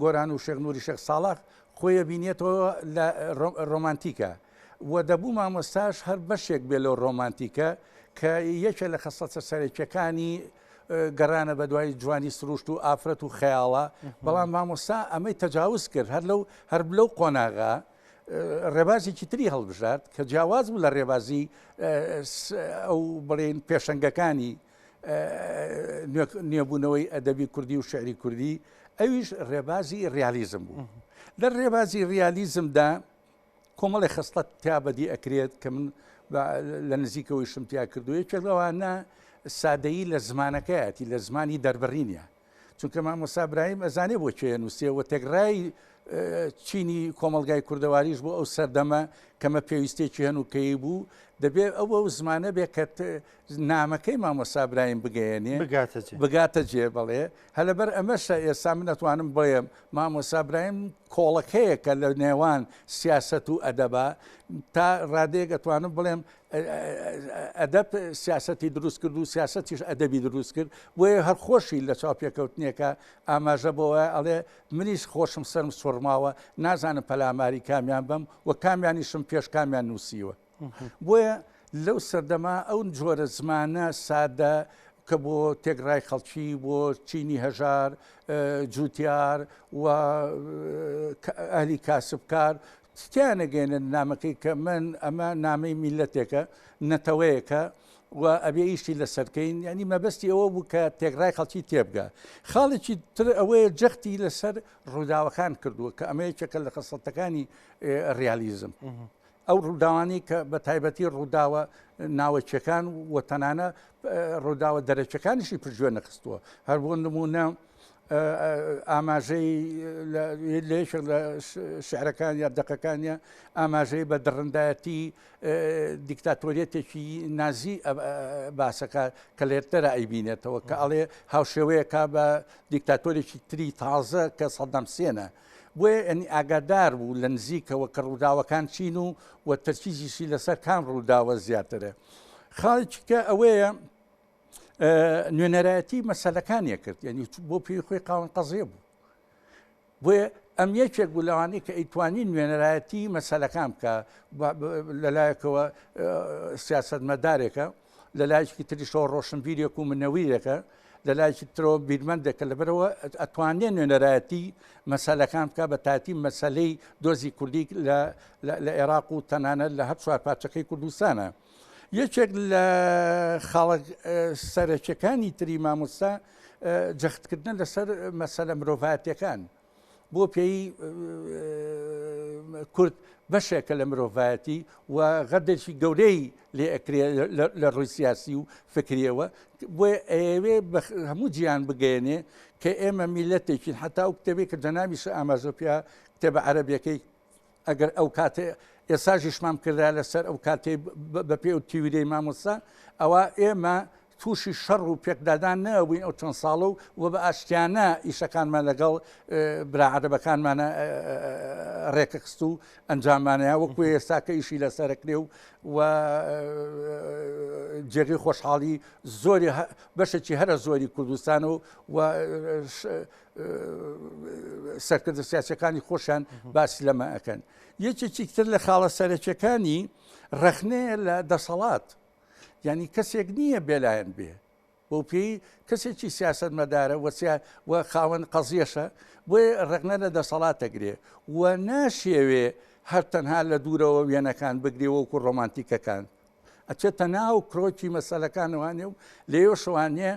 گۆران و شێخ نوری شێخ ساڵح خۆی ئەبینێتەوە لە ڕۆمانتیکە و دەبوو مامۆستاش هەر بەشێک بێ لەو ڕۆمانتیکە کە یەکێ لە خەسڵەتە سەرەکیەکانی گەڕانە بەدوای جوانی سروشت و ئافرەت و خەیاڵە، بەڵام مامۆستا ئەمەی تەجاوز کرد، هەر لەو هەر لەو قۆناغە ڕێبازێکی تری هەڵبژارد کە جیاواز بوو لە ڕێبازی ئەو بڵێین پێشەنگەکانی نوێبوونەوەی ئەدەبی کوردی و شعری کوردی، ئەویش ڕێبازی ڕیالیزم بوو. لە ڕێبازی ڕیالیزمدا کۆمەڵێ خەسڵەت تیا بەدی ئەکرێت کە من لە نزیکەوە ئیشم تیا کردووە، یەکێک لەوانە سادەیی لە زمانەکەیەتی، لە زمانی دەربڕینە، چونکە مامۆستا برایم ئەزانێ بۆ کێ نووسێ و تێکڕای چینی کۆمەڵگای کوردەواریش بۆ ئەو سەردەمە کەمە پێویستێکی هەنووکەیی بوو، دەبێت ئەو ئەو زمانە بێ کە نامەکەی مامۆستا برایم بگەیەنێ بگاتە جێ. بگاتە جێ بەڵێ هەر لەبەر ئەمەشە ئێستا من ئەتوانم بڵێم مامۆستا برایم کۆڵەکەیەکە لە نێوان سیاسەت و ئەدەبا، تا ڕادەیەک ئەتوانم بڵێم ئەدەب سیاسەتی دروست کرد و سیاسەتیش ئەدەبی دروست کرد، بۆیە هەر خۆشی لە چاوپێکەوتنێکە ئاماژە بۆ ئەڵێ منیش خۆشم سەرم سوڕماوە نازانم پەلاماری کامیان بەم و کامیانیشم پێش کامیان نووسیوە. بۆیە لەو سەردەمە ئەو جۆرە زمانە سادە کە بۆ تێکڕای خەڵکی، بۆ چینی هەژار، جوتیار و ئەهلی کاسبکار تیانەگەێنن نامەکەی کە من ئەمە نامەی میلەتێکە، نەتەوەیەکە و ئەبێ ئیشی لەسەرکەین، ینی مەبەستی ئەوە بوو کە تێکڕای خەڵکی تێبگا. خاڵێکی تر ئەوەیە جەختی لەسەر ڕووداوەکان کردووە کە ئەمە یەکێکە لە خەسڵەتەکانی ڕیالیزم. ئەو ڕووداوانەی کە بە تایبەتی ڕووداوە ناوەکیەکان و تەنانە ڕووداوە دەرەکیەکانیشی پشتگوێ نەخستووە. هەر بۆ نموونە ئاماژەی لە یەکێک لە شعرەکان یا دەقەکانیان ئاماژەی بە دڕندایەتی دیکتاتۆریەتێکی نازی باسەکە کە لێرتەرە ئەیبینێتەوە کە ئەڵێ هاوشێوەیەکە بە دیکتاتۆرێکی تری تازە کە سەدام حسێنە. بۆیە یانی ئاگادار بوو لە نزیکەوە کە ڕووداوەکان چین و و تەرکیزیشی لەسەر کام ڕووداوە زیاترە. خاڵێکی کە ئەوەیە نوێنەرایەتی مەسەلەکانی کرد، یعنی بۆ پێی خۆی قاوەن قەزیە بوو. بۆیە ئەم یەکێک بوو لەوانەی کە ئەیتوانی نوێنەرایەتی مەسەلەکان بکە، لەلایەکەوە سیاسەتمەدارێکە، لە لایەکی تریشەوە ڕۆشنبیرێک و منەویرێکە، لە لایەکی ترەوە بیرمەندێکە، لەبەرئەوە ئەتوانێ نوێنەرایەتی مەسەلەکان بکا، بە تایبەتی مەسەلەی دۆزی کوردی لە عێراق و تەنانەت لە هەر چوار پارچەکەی کوردستانە. یەکێک لە خاڵە سەرەکیەکانی تری مامۆستا جەختکردنە لەسەر مەسەلە مرۆڤایەتیەکان. بۆ پێی کورد بەشێکە لە مرۆڤایەتی و غەدێکی گەورەی لێ ئەکرێ لە ڕووی سیاسی و فکریەوە، بۆیە ئەیەوێ بە هەموو جیهان بگەیەنێ کە ئێمە میلەتێکین. حتا ئەو کتێبەی کە جەنابیش ئاماژە پێ کتێبە عەرەبیەکەی ئەگەر ئەو کاتێ ئێساژیشمان بکردایە لەسەر ئەو کاتەی بە پێ و تیورەی مامۆستا، ئەوا ئێمە تووشی شەڕ و پێکدادان نەبووین ئەو چەند ساڵە و و بە ئاشتیانە ئیشەکانمان لەگەڵ برا عەرەبەکانمانە ڕێکخست و ئەنجاممانەیە وەکو ئێستا کە ئیشی لەسەرەکرێ و و جێگەی خۆشحاڵی زۆری بەشێکی هەرە زۆری کوردستان و و سەرکردە سیاسەکانی خۆشیان باس لەمە ئەکەن. یەکێکی تر لە خاڵە سەرەکیەکانی ڕەخنەیە لە دەسەڵات، یعنی کەسێک نییە بێلایەن بێ، بەو پێی کەسێکی سیاسەتمەدارە و خاوەن قەزیەشە، بۆیە ڕەخنە لە دەسەڵات دەگرێ و ناشێوێ هەر تەنها لە دوورەوە وێنەکان بگرێ وەکو ڕۆمانتیکەکان. ئەچێتە ناو کرۆکی مەسەلەکانەوانێ و لێیۆشەوانێ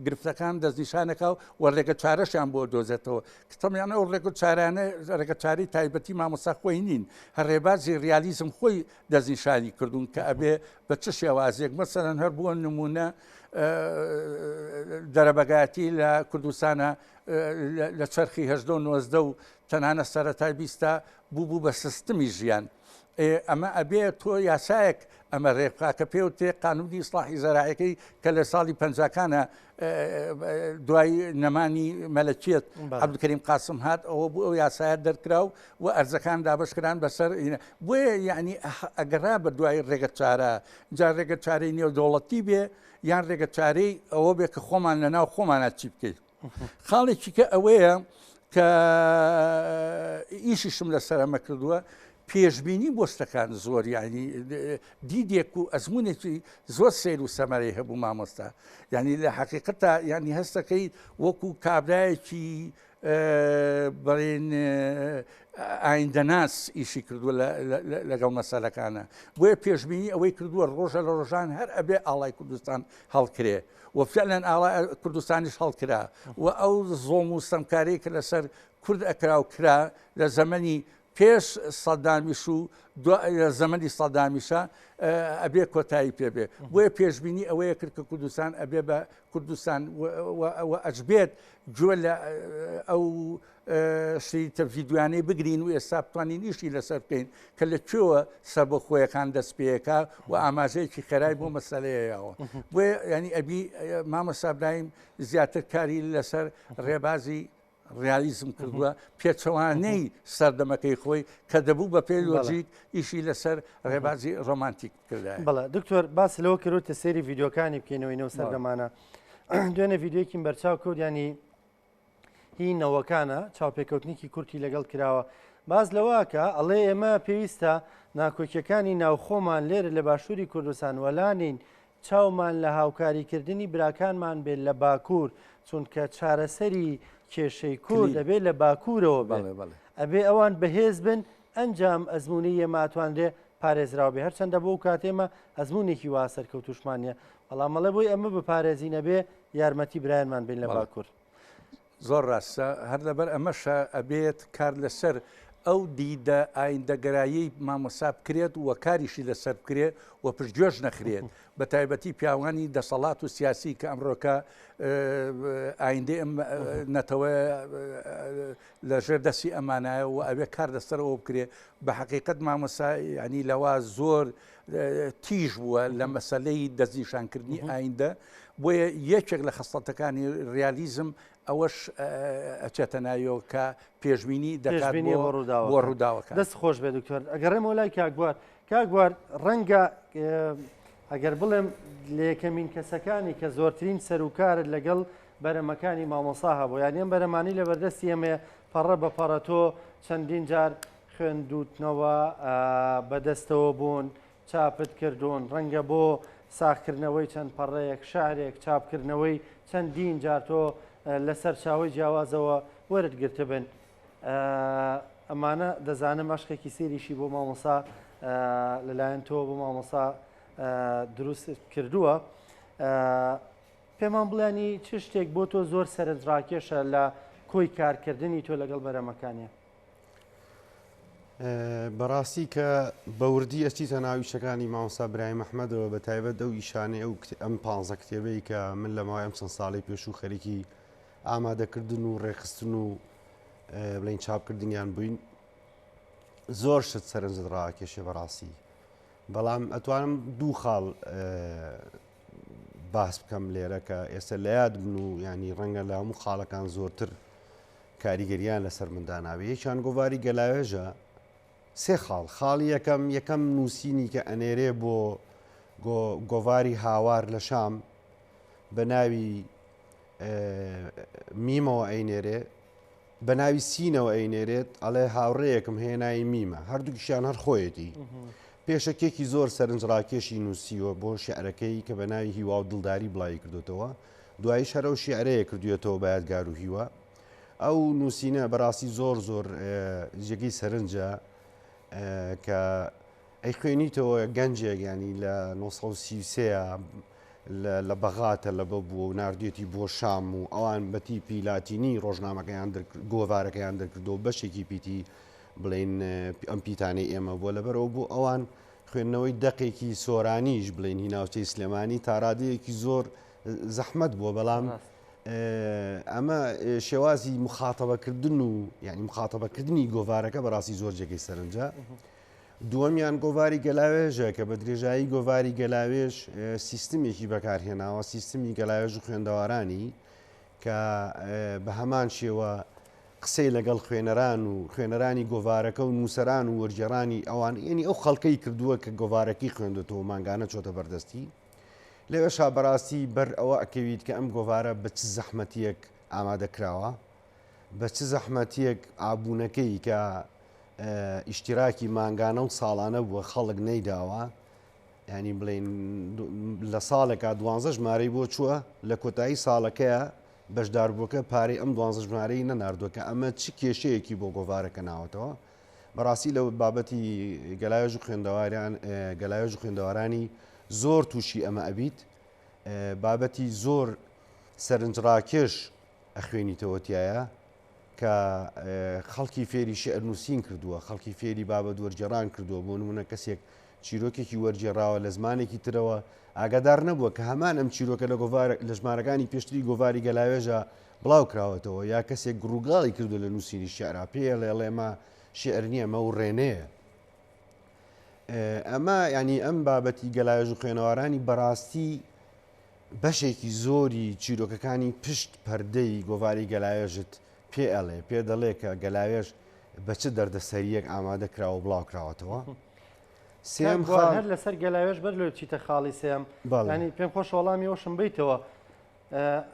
گرفتەکان دەستنیشانەکە و ڕێگە چارەشیان بۆ دۆزێتەوە کتەمیان ئەو ڕێگە چارانە ڕێگە چاری تایبەتی مامۆستا خۆی نین هەر ڕێبازی ڕیالیزم خۆی دەستنیشانی کردوون کە ئەبێ بە چ شێوازێک مەسەلەن هەر بۆ نمونە دەرەبەگایەتی لە کوردستانە لە چەرخی هەژدە و نۆزدە و تەنانە سەرەتای بیستا بوو بوو بە سیستمی ژیان ئەمە ئەبێ تۆ یاسایەک ئەمە ڕێکخا کە پێ تێ قانونی ئیسلاحی زەراعەکەی کە لە ساڵی پەنجاکانە دوای نەمانی مەلەکیەت عەبدولکەریم قاسم هات ئەوە بوو ئەو یاسایە دەرکرا و و ئەرزەکان دابەشکران بەسەر بۆیە یعنی ئەگەڕا بە دوای ڕێگە چارە جا ڕێگە چارەی نێودەوڵەتی بێ یان ڕێگە چارەی ئەوە بێ کە خۆمان لە ناو خۆمانە چی بکەیت خاڵێکی کە ئەوەیە کە ئیشیشم لەسەر ئەمە کردووە پێشبینی بۆ شتەکان زۆر یعنی دیدێک و ئەزمونێکی زۆر سیر و سەمەرەی هەبوو مامۆستا یعنی لە حقیقەتە یعنی هەستەکەی وەکو کابرایەکی بڵێن ئایندەناس ئیشی کردووە لەگەڵ مەسەلەکانە بۆیە پێشبینی ئەوەی کردووە ڕۆژە لە ڕۆژان هەر ئەبێ ئاڵای کوردستان هەڵکرێ و فعلا ئاڵای کوردستانیش هەڵکرا و ئەو زۆڵم و ستەمکاری کە لەسەر کورد ئەکرا و کرا لە زەمەنی پێش سەدامیش و لە زەمەنی سەدامیشە ئەبێ کۆتایی پێبێ بۆیە پێشبینی ئەوەیە کرد کە کوردستان ئەبێ بە کوردستان و ئەشبێت گوێ لە ئەو شریتە ڤیدیۆیانەی بگرین و ئێستا بتوانین ئیشی لەسەر بکەین کە لە کوێوە سەربەخۆیەکان دەست پێەکە و ئاماژەیەکی خێرای بۆ مەسەلەیەوە بۆیە ینی ئەبی مامۆستا برایم زیاتر کاری لەسەر ڕێبازی ڕیالیزم کردووە پێچەوانەی سەردەمەکەی خۆی کە دەبوو بە پێی لۆژیک ئیشی لەسەر ڕێبازی ڕۆمانتیک کردای. بەڵێ دکتۆر باس لەوە کردوتە سەیری ڤیدیۆکانی بکەینەوەی نەو سەردەمانە دوێنێ ڤیدیۆیەکیم بەرچاو کەوت ینی هی نەوەکانە چاوپێکەوتنێکی کورتی لەگەڵ کراوە باز لەوەکە ئەڵێ ئێمە پێویستە ناکۆکیەکانی ناوخۆمان لێرە لە باشووری کوردستان وەلانین چاومان لە هاوکاریکردنی براکانمان بێت لە باکوور چونکە چارەسەری کێشەی کورد دەبێت لە باکوورەوە بێت ئەبێ ئەوان بەهێز بن ئەنجام ئەزمموی ئێماتوانرێ پارێزراو بێ هەرچەندە بۆ کاتێمە ئەزمونێکی وا سەرکەوتوشمان نیە بەڵام ئەڵێ بۆی ئەمە بپارێزین ئەبێ یارمەتی برایانمان بین لە باکوور. زۆر ڕاستە، هەر لەبەر ئەمەشە ئەبێت کار لەسەر ئەو دیدە ئایندەگەراییەی مامۆستا بکرێت و کاریشی لەسەر بکرێت و پشتگوێش نەخرێت، بە تایبەتی پیاوانی دەسەڵات و سیاسی کە ئەمڕۆکە ئایندەی ئەم نەتەوەیە لە ژێر دەستی ئەمانایە و ئەبێ کار لەسەر ئەوە بکرێ بە حەقیقەت مامۆستا یانی لەوا زۆر تیژ بووە لە مەسەلەی دەستنیشانکردنی ئایندە بۆیە یەکێک لە خەسڵەتەکانی ڕیالیزم ئەوەش ئەچێتە ناویەوە کە پێشبینی دەکات بۆ ڕووداوەکە دەست خۆش بێ دکتۆر ئەگەڕێمەوە لای کاکبوار کاکبوار ڕەنگە ئەگەر بڵێم لە یەکەمین کەسەکانی کە زۆرترین سەرکارت لەگەڵ بەرەمەکانی مامۆسا هەبوو یانی ئەم بەرەمانەی لەبەردەستی ئێمەیە پەڕە بە پەڕە تۆ چەندین جار خوێندوتنەوە بەدەستەوە بوون چاپت کردوون ڕەنگە بۆ ساخکردنەوەی چەند پەڕەیەک شعرێک چاپکردنەوەی چەندین جار تۆ لە سەرچاوەی جیاوازەوە وەرت گرتبن ئەمانە دەزانم ئەشقێکی سێریشی بۆ مامۆسا لەلایەن تۆ بۆ مامۆسا دروست کردووە. پێمان بڵێنی چ شتێک بۆ تۆ زۆر سەرنجڕاکێشە لە کۆی کارکردنی تۆ لەگەڵ بەرەمەکانیا؟ بەڕاستی کە بە وردی ئەچیتە ناو ئیشەکانی مامۆستا برایم ئەحمەدەوە بە تایبەت ئەو ئیشانەی ئەو ئەم پانزە کتێبەی کە من لە ماوەی ئەم چەند ساڵەی پێشوو خەریکی ئامادەکردن و ڕێکخستن و بڵین چاپکردنیان بووین زۆر شت سەرنجت ڕاکێشێ بەڕاستی بەڵام ئەتوانم دوو خاڵ باس بکەم لێرە کە ئێستا لە یاد بن و ینی ڕەنگە لە هەموو خاڵەکان زۆرتر کاریگەریان لەسەر من داناوی یەکیان گۆواری گەلاوێژە سێ خاڵ خاڵی یەکەم یەکەم نووسینی کە ئەنێرێ بۆ گۆواری هاوار لە شام بە ناوی میمەوە ئەینێرێ بە ناوی سینەوە ئەینێرێت ئەڵێ هاوڕێیەکم هەیە ناوی میمە هەردووکیشیان هەر خۆیەتی پێشەکیەکی زۆر سەرنجڕاکێشی نووسیوە بۆ شیعرەکەی کە بە ناوی هیوا و دڵداری بڵاوی کردوتەوە دواییش هەر ئەو شیعرەیە کردویەتەوە بە یادگار و هیوا ئەو نووسینە بەڕاستی زۆر زۆر جێگەی سەرنجە کە. ئەیخوێنیتەوە گەنجێک یانی لە 933 لە بەغا تەلەبە بووە و ناردوێتی بۆ شام و ئەوان بە تیپی لاتینی ڕۆژنامەکەیان گۆڤارەکەیان دەرکردەوە بەشێکی پیتی بڵین ئەم پیتانەی ئێمە بووە لەبەرەوە بۆ ئەوان خوێندنەوەی دەقێکی سۆرانیش بڵێن هی ناوچەی سلێمانی تارادەیەکی زۆر زەحمەت بووە بەڵام ئەمە شێوازی مخاتەبەکردن و یعنی مخاتەبەکردنی گۆڤارەکە بەڕاستی زۆر جێگەی سەرنجە. دووەمیان گۆڤاری گەلاوێژە کە بە درێژایی گۆڤاری گەلاوێژ سیستمێکی بەکارهێناوە سیستمی گەلاوێژ و خوێندەوارانی کە بە هەمان شێوە قسەی لەگەڵ خوێنەران و خوێنەرانی گۆڤارەکە و نووسەران و وەرگێڕانی ئەوان یعنی ئەو خەڵکەی کردووە کە گۆڤارەکەی خوێندێتەوە مانگانە چۆتە بەردەستی لەوێشا بەڕاستی بەر ئەوە ئەکەویت کە ئەم گۆڤارە بە چ زەحمەتیەک ئامادە کراوە بە چ زەحمەتیەک ئابوونەکەی کە ئیشتیراکی مانگانە و ساڵانە بووە خەڵک نەیداوە ینی بڵین لە ساڵێکا دوانزە ژمارەی بۆ چووە لە کۆتایی ساڵەکەیە بەشداربووەکە پارەی ئەم دوانزە ژمارەی نەناردووە کە ئەمە چ کێشەیەکی بۆ گۆڤارەکە ناوەتەوە بەڕاستی لە بابەتی گەلاوێژ و خوێندەواریان گەلاوێژ و خوێندەوارانی زۆر تووشی ئەمە ئەبیت بابەتی زۆر سەرنجڕاکێش ئەخوێنیتەوە تایە کە خەڵکی فێری شیعر نووسین کردووە، خەڵکی فێری بابەت وەرگێڕان کردووە، بۆ نموونە کەسێک چیرۆکێکی وەرگێڕاوە لە زمانێکی ترەوە ئاگادار نەبووە کە هەمان ئەم چیرۆکە لە گۆڤار لە ژمارەکانی پێشتری گۆڤاری گەلاوێژە بڵاو کراوەتەوە یا کەسێک گڕوگاڵی کردو لە نووسینی شیعرا پێ ئەڵێ ئەڵێ ئەمە شیعر نییە ئەمە وڕێنەیە. ئەمە یعنی ئەم بابەتی گەلاوێژ و خوێنەوارانی بەڕاستی بەشێکی زۆری چیرۆکەکانی پشت پەردەی گۆڤاری گەلاوێژت پێ ئەڵێ، پێ دەڵێ کە گەلاوێژ بە چ دەردەسەرییەک ئامادە کراوە و بڵاو کراوەتەوە. سێیەم کاک بوار خاڵ. هەر لەسەر گەلاوێژ بەر لەوەی بچیتە خاڵی سێیەم، بەڵێ. یانی پێم خۆشە وەڵامی ئەوشم بەیتەوە.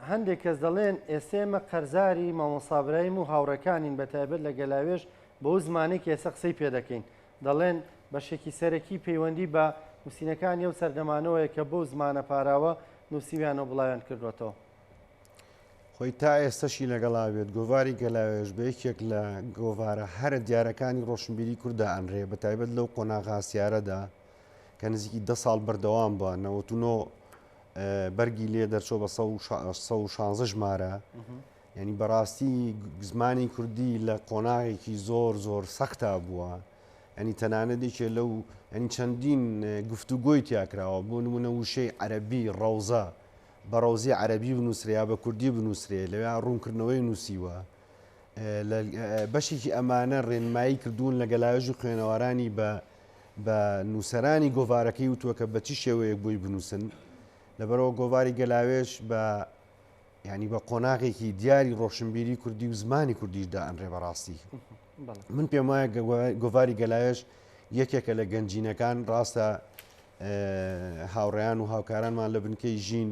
هەندێک کەس دەڵێن ئێستە ئێمە قەرزاری مامۆستا برایم و هاوڕێکانین بە تایبەت لە گەلاوێژ بەو زمانەی کە ئێستا قسەی پێ دەکەین. دەڵێن بەشێکی سەرەکی پەیوەندی بە نووسینەکانی ئەو سەردەمانەوەیە کە بەو زمانە پاراوە نووسیویانە و بڵاویان کردووەتەوە. خۆی تا ئێستەشی لەگەڵا بێت، گۆڤاری گەلاوێژ بە یەکێک لە گۆڤارە هەرە دیارەکانی ڕۆشنبیری کورد دائەنرێ، بە تایبەت لەو قۆناغە هەستیارەدا کە نزیکی دە ساڵ بەردەوام بووە، 99 بەرگی لێ دەرچووە بە 116 ژمارە. یانی بەڕاستی زمانی کوردی لە قۆناغێکی زۆر زۆر سەختا بووە ینی تەنانەت یەکێ لەو ینی چەندین گفتوگۆی تیاکراوە بۆ نمونە وشەی عەربی ڕەوزە بە ڕەوزی عەربی بنووسرێ یا بە کوردی بنووسرێ لەوێ ڕوونکردنەوەی نووسیوە بەشێکی ئەمانە ڕێنمایی کردوون لە گەلاوێژ و خوێنەوارانی بە بە نووسەرانی گۆڤارەکەی وتووە کە بە چی شێوەیەک بۆی بنووسن لەبەرەوە گۆڤاری گەلاوێژ بە یانی بە قۆناغێکی دیاری ڕۆشنبیری کوردی و زمانی کوردیش دائەنرێ بەڕاستی من پێم وایە گۆڤاری گەلاوێژ یەکێکە لە گەنجینەکان ڕاستە هاوڕێیان و هاوکارانمان لە بنکەی ژین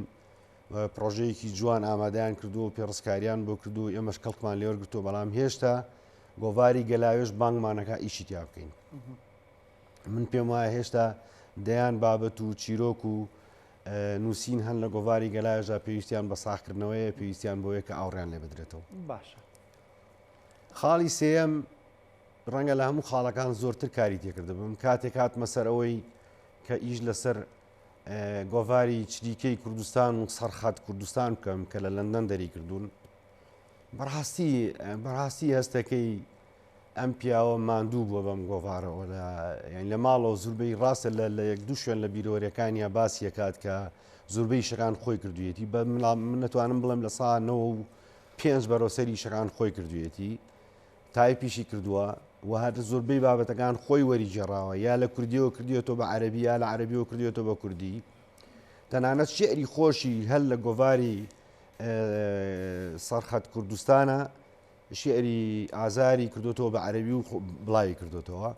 پرۆژەیەکی جوان ئامادەیان کردو و پێڕستکاریان بۆ کردو ئێمەش کەڵکمان لێوەرگرتووە بەڵام هێشتا گۆڤاری گەلاوێژ بانگمانەکە ئیشی تیا بکەین من پێم وایە هێشتا دەیان بابەت و چیرۆک و نووسین هەن لە گۆڤاری گەلاوێژدا پێویستیان بە ساغکردنەوەیە، پێویستیان بەوەیە کە ئاوڕیان لێ بدرێتەوە. باشە. خاڵی سێیەم ڕەنگە لە هەموو خاڵەکان زۆرتر کاری تێکردبم کاتێک هاتمە سەر ئەوەی کە ئیش لەسەر گۆڤاری چریکەی کوردستان و سەرخەت کوردستان بکەم کە لە لەندەن دەری کردوون بەڕاستی بەڕاستی هەستەکەی ئەم پیاوە ماندوو بووە بەم گۆڤارەوە لە یانی لە ماڵەوە زوربەی ڕاستە لە لە یەک دوو شوێن لە بیرەوەریەکانیا باسی ئەکات کە زوربەی ئیشەکان خۆی کردوویەتی بە مناڵ من نەتوانم بڵێم لە سا نەوە و پێنج بەرەو سەری ئیشەکان خۆی کردوویەتی تایپیشی کردووە و هەر زۆربەی بابەتەکان خۆی وەری گێڕاوە یا لە کوردیەوە کردوێتەوە بە عەرەبی یا لە عەرەبیەوە کردوێتەوە بە کوردی تەنانەت شعری خۆشی هەر لە گۆڤاری سەرخەت کوردستانە شیعری ئازاری کردۆتەوە بە عەرەبی و بڵاوی کردۆتەوە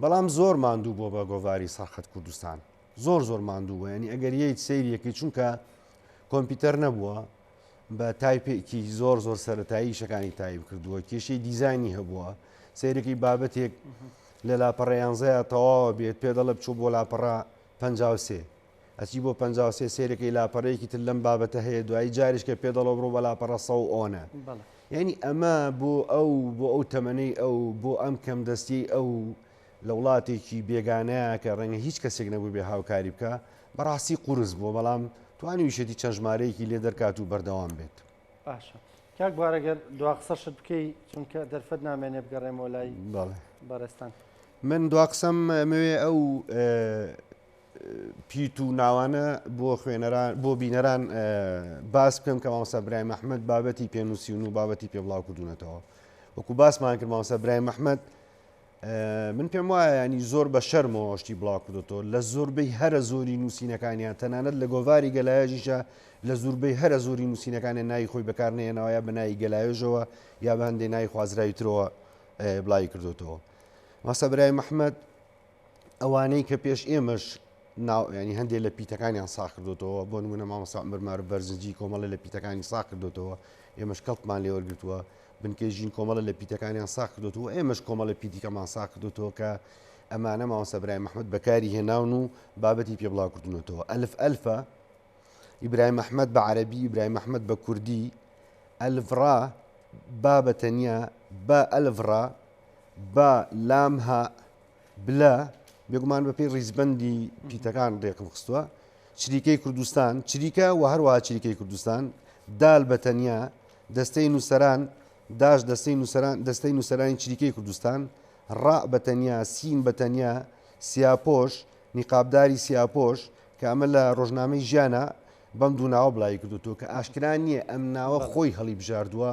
بەڵام زۆر ماندوو بووە بە گۆڤاری سەرخەت کوردستان زۆر زۆر ماندوو بووە ینی ئەگەر یەیت سەیریەکەی چونکە کۆمپیوتەر نەبووە بە تایپێکی زۆر زۆر سەتایی شەکانی تایب کردووە کێشەی دیزانی هەبووە سیرێکی بابەتێک لە لاپەڕە یانزەیە تەواوە بێت پێ دەڵێ بچۆ بۆ لاپەڕە 53 ئەچی بۆ 53 سێرەکەی لاپەڕەیەکی تر لەم بابەتە هەیە دوایی جاریش کە پێ دەڵێ بڕۆ بە لاپەڕە سە و ئۆنە یعنی ئەمە بۆ ئەو بۆ ئەو تەمەنەی ئەو بۆ ئەم کەم دەستی ئەو لە وڵاتێکی بێگانەیە کە ڕەنگە هیچ کەسێک نەبوو بێ هاوکاری بکە بەڕاستی قورس بووە بەڵام توانیویشێتی چەند ژمارەیەکی لێ دەرکات و بەردەوام بێت. باشە کاک بوار ئەگەر دوا قسەشت بکەی چونکە دەرفەت نامێنێ بگەڕێمەوە لای بەڵێ. بەڕێزتان. من دوا قسەم ئەمەوێ ئەو پیت و ناوانە بۆ خوێنەران بۆ بینەران باس بکەم کە مامۆستا برایم ئەحمەد بابەتی پێنووسیون و بابەتی پێ بڵاو کردوونەتەوە وەکو باسمان کرد مامۆستا برایم ئەحمەد من پێم وایە ینی زۆر بە شەرمەوە شتی بڵاو کردوتەوە لە زۆربەی هەرە زۆری نووسینەکانیان تەنانەت لە گۆڤاری گەلایەژیشە لە زوربەی هەرە زۆری نووسینەکانیان ناوی خۆی بەکار نەهێناوە یا بە ناوی گەلاوێژەوە یا بە هەندێ ناوی خوازراوی ترەوە بڵاوی کردوتەوە ماسە برای مححمد ئەوانەی کە پێش ئێمەش ناو ینی هەندێک لە پیتەکانیان ساخ کردوتەوە بۆ نمونە مامۆستا عمر مارف بەرزنجی کۆمەڵە لە پیتەکانی ساخ کردوتەوە ئێمەش کەڵکمان لێوەرگتووە بنکەی ژین کۆمەڵە لە پیتەکانیان ساخ کردوتەوە ئێمەش کۆمەڵە پیتیکەمان ساخ کردوتەوە کە ئەمانە مامۆستا برایم ئەحمەد بەکاری هێناون و بابەتی پێ بڵاو کردونەتەوە ئەلف ئەلفە ئیبراهیم ئەحمەد بە عەرەبی، ئیبراهیم ئەحمەد بە کوردی، ئەلف ڕا، با بە تەنیا، بە ئەلف ڕا، با لام ها، بلە، بێگومان بەپێی ڕیزبەندی پیتەکان ڕێکم خستووە، چریکەی کوردستان، چریکە و هەروەها چریکەی کوردستان، دال بە تەنیا، دەستەی نووسەران، داش دەستەی نووسەران، دەستەی نووسەرانی چریکەی کوردستان، ڕا بە تەنیا، سین بە تەنیا، سیاپۆش، نیقابداری سیاپۆش، کە ئەمە لە ڕۆژنامەی ژیانە بەم دوو ناوە بڵاوی کردوتەوە کە ئاشکرا نییە ئەم ناوە خۆی هەڵیبژاردووە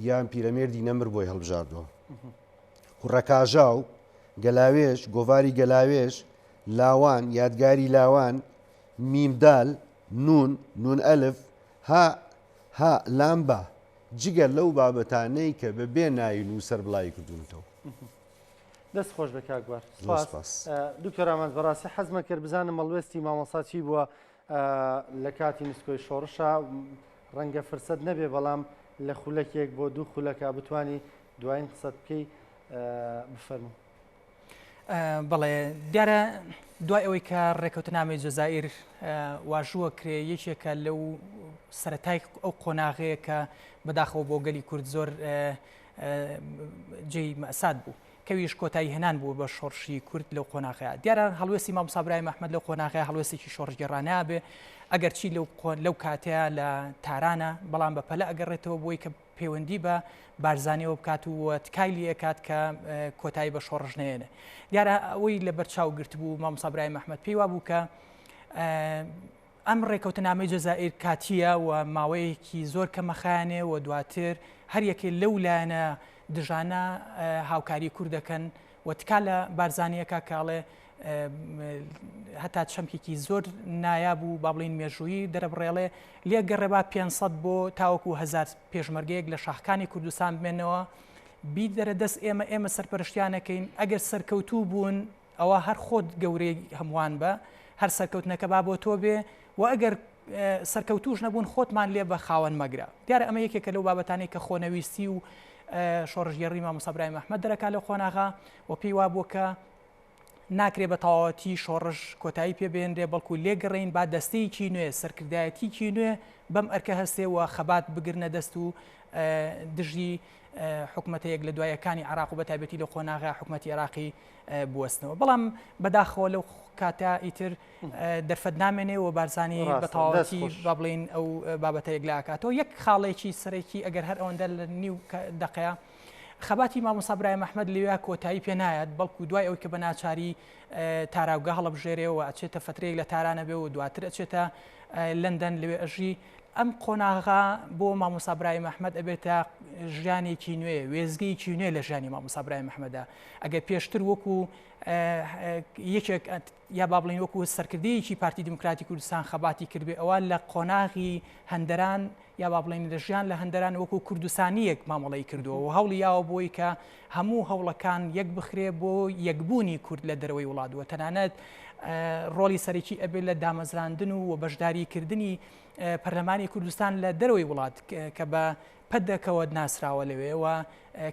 یان پیرەمێردی نەمر بۆی هەڵبژاردووە. کوڕەکاژاو، گەلاوێژ، گۆڤاری گەلاوێژ، لاوان، یادگاری لاوان، میم دال، نون، نون ئەلف، ها، ها، لام با. جگە لەو بابەتانەی کە بە بێ ناوی نووسەر بڵاوی کردوونەتەوە. دەست خۆش بێ کاک بوار. سپاس. دکتۆر ئامانج بەڕاستی حەزمە کرد بزانم هەڵوێستی مامۆستا چی بووە لە کاتی نسکۆی شۆڕشە ڕەنگە فرسەت نەبێ بەڵام لە خولەکێک بۆ دوو خولەکە بتانی دوایین قسەت بکەی بفەرموو. بەڵێ دیارە دوای ئەوەی کە ڕێکەوتنامەی جەزائیر واژووە کرێ یەکێکە لەو سەتای ئەو قۆناغەیە کە بەداخەوە بۆ گەلی کورد زۆر جێی مەسات بوو کەویش کۆتایی هێنان بوو بە شۆڕشی کورد لەو قۆناغەیە دیارە هەڵوێستی مامۆستا برایم ئەحمەد لەو قۆناغەیە هەڵوێستێکی شۆڕشگێڕانە بێ ئەگەرچی لەو لەو کاتەیە لە تارانە بەڵام بە پەلە ئەگەڕێتەوە بۆی کە پەیوەندی بە بارزانیەوە بکات و تکای لێ ئەکات کە کۆتایی بە شۆڕش نەیەنێ دیارە ئەوەی لە بەرچاو گرتبوو مامۆستا برایم ئەحمەد پێی وابوو کە ئەم ڕێکەوتنامەی جەزائیر کاتییە و ماوەیەکی زۆر کەمەخایەنێ و دواتر هەر یەکێ لەو لایەنە دژانە هاوکاری کورد دەکەن و تکا لە بارزانییەکە کە ئەڵێ هەتا چەمکێکی زۆر نایاب و با بڵین مێژوویی دەرەبڕێڵێ لێ گەڕێ با 500 بۆ تاوەکو 1000 پێشمەرگەیەک لە شاخکانی کوردستان بمێنەوە بیدەرە دەست ئێمە ئێمە سەرپەرشتیانەکەین ئەگەر سەرکەوتوو بوون ئەوە هەر خۆت گەورەی هەمووان بە، هەر سەرکەوتنەکە با بۆ تۆ بێ و ئەگەر سەرکەوتووش نەبوون خۆتمان لێ بە خاوەن مەگرە. دیارە ئەمە یەکێکە لەو بابەتانەی کە خۆنەویستی و شۆڕشگێڕی مامۆستا برایم ئەحمەد دەرەکا لەو قۆناغە و پێی وابووە کە ناکرێ بە تەواوەتی شۆڕش کۆتایی پێ بهێنرێ بەڵکو لێگەڕێین با دەستەیەکی نوێ سەرکردایەتیکی نوێ بەم ئەرکە هەستێ و خەبات بگرنە دەست و دژی حکومەتە یەک لە دوایەکانی عراق و بە تایبەتی لە قۆناغە حکومەتی عێراقی بوەستنەوە بەڵام بەداخەوە لەو کاتە ئیتر دەرفەت نامێنێ و بارزانی بە تەواوەتی با بڵین ئەو بابەتە یەکلاکاتەوە یەک خاڵێکی سەرەکی ئەگەر هەر ئەوەندە لە نیو دقەیە خەباتی مامۆستا برایم ئەحمەد لەوێ کۆتایی پێ نایەت بەڵکو دوای ئەوەی کە بە ناچاری تاراوگە هەڵبژێرێ و ئەچێتە فترەیەک لە تارانە بێ و دواتر ئەچێتە لەندەن لەوێ ئەژی ئەم قۆناغە بۆ مامۆستا برایم ئەحمەد ئەبێتە ژیانێکی نوێ، وێستگەیەکی نوێ لە ژیانی مامۆستا برایم ئەحمەدا. ئەگەر پێشتر وەکو یەکێک یا با بڵێین وەکو سەرکردەیەکی پارتی دیموکراتی کوردستان خەباتی کردبێ، ئەوە لە قۆناغی هەندەران یا با بڵێین لە ژیان لە هەندەران وەکو کوردستانییەک مامەڵەی کردووە و هەوڵی یاوە بۆی کە هەموو هەوڵەکان یەک بخرێ بۆ یەکبوونی کورد لە دەرەوەی وڵات و تەنانەت ڕۆڵی سەرەکی ئەبێت لە دامەزراندن و بەشداریکردنی پەرلەمانی کوردستان لە دەرەوەی وڵات کە بە پەدەکەوە ناسراوە لەوێ و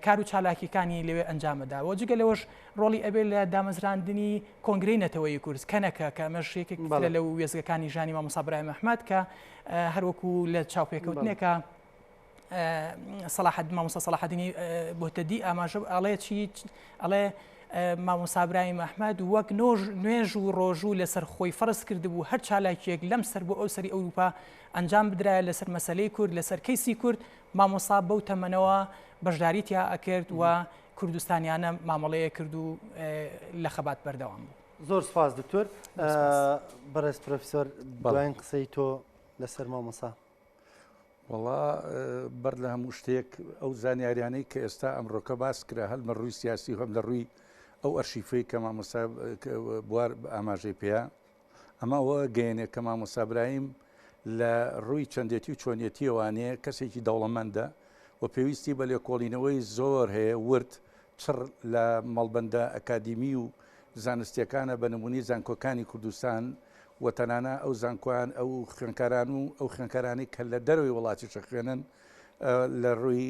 کار و چالاکیەکانی لەوێ ئەنجامەدا و جگە لەوەش ڕۆڵی ئەبێت لە دامەزراندنی کۆنگرەی نەتەوەیی کورد کەنەکە کە ئەمەش یەکێک لەو وێستگەکانی ژانی مامۆستا برایم ئەحمەد کە هەروەکو لە چاوپێکەوتنێکە سەڵاحەد مامۆستا سەڵاحەدینی بۆتەدی ئاماژە ئەڵێ چی ئەڵێ. مامۆستا برایم ئەحمەد وەک نۆژ نوێژ و ڕۆژوو لەسەر خۆی فەرز کردبوو هەر چالاکیەک لەم سەر بۆ ئەو سەری ئەوروپا ئەنجام بدرایە لەسەر مەسەلەی کورد لەسەر کەیسی کورد مامۆستا بەو تەمەنەوە بەشداری تیا ئەکرد و کوردستانیانە مامەڵەیە کرد و لە خەبات بەردەوام بوو. زۆر سپاس دکتۆر. بەڕێز پرۆفیسۆر دواین قسەی تۆ لەسەر مامۆستا. وەڵا بەر لە هەموو شتێک ئەو زانیاریانەی کە ئێستا ئەمڕۆکە باس کرا هەر لە ڕووی سیاسی و هەم لە ڕووی ئەو ئەرشیفەی کە مامۆستا بوار ئاماژەی پێیا ئەمە ئەوە گەیەنێ کە مامۆستا برایم لە ڕووی چەندێتی و چۆنیەتیەوانێ کەسێکی دەوڵەمەندە و پێویستی بە لێکۆڵینەوەی زۆر هەیە ورد چڕ لە مەڵبەندە ئەکادیمی و زانستیەکانە بە نمونەی زانکۆکانی کوردستان و تەنانە ئەو زانکۆیان ئەو خوێنکاران و ئەو خوێنکارانەی کە لە دەرەوەی وڵاتیش ئەخوێنن لە ڕووی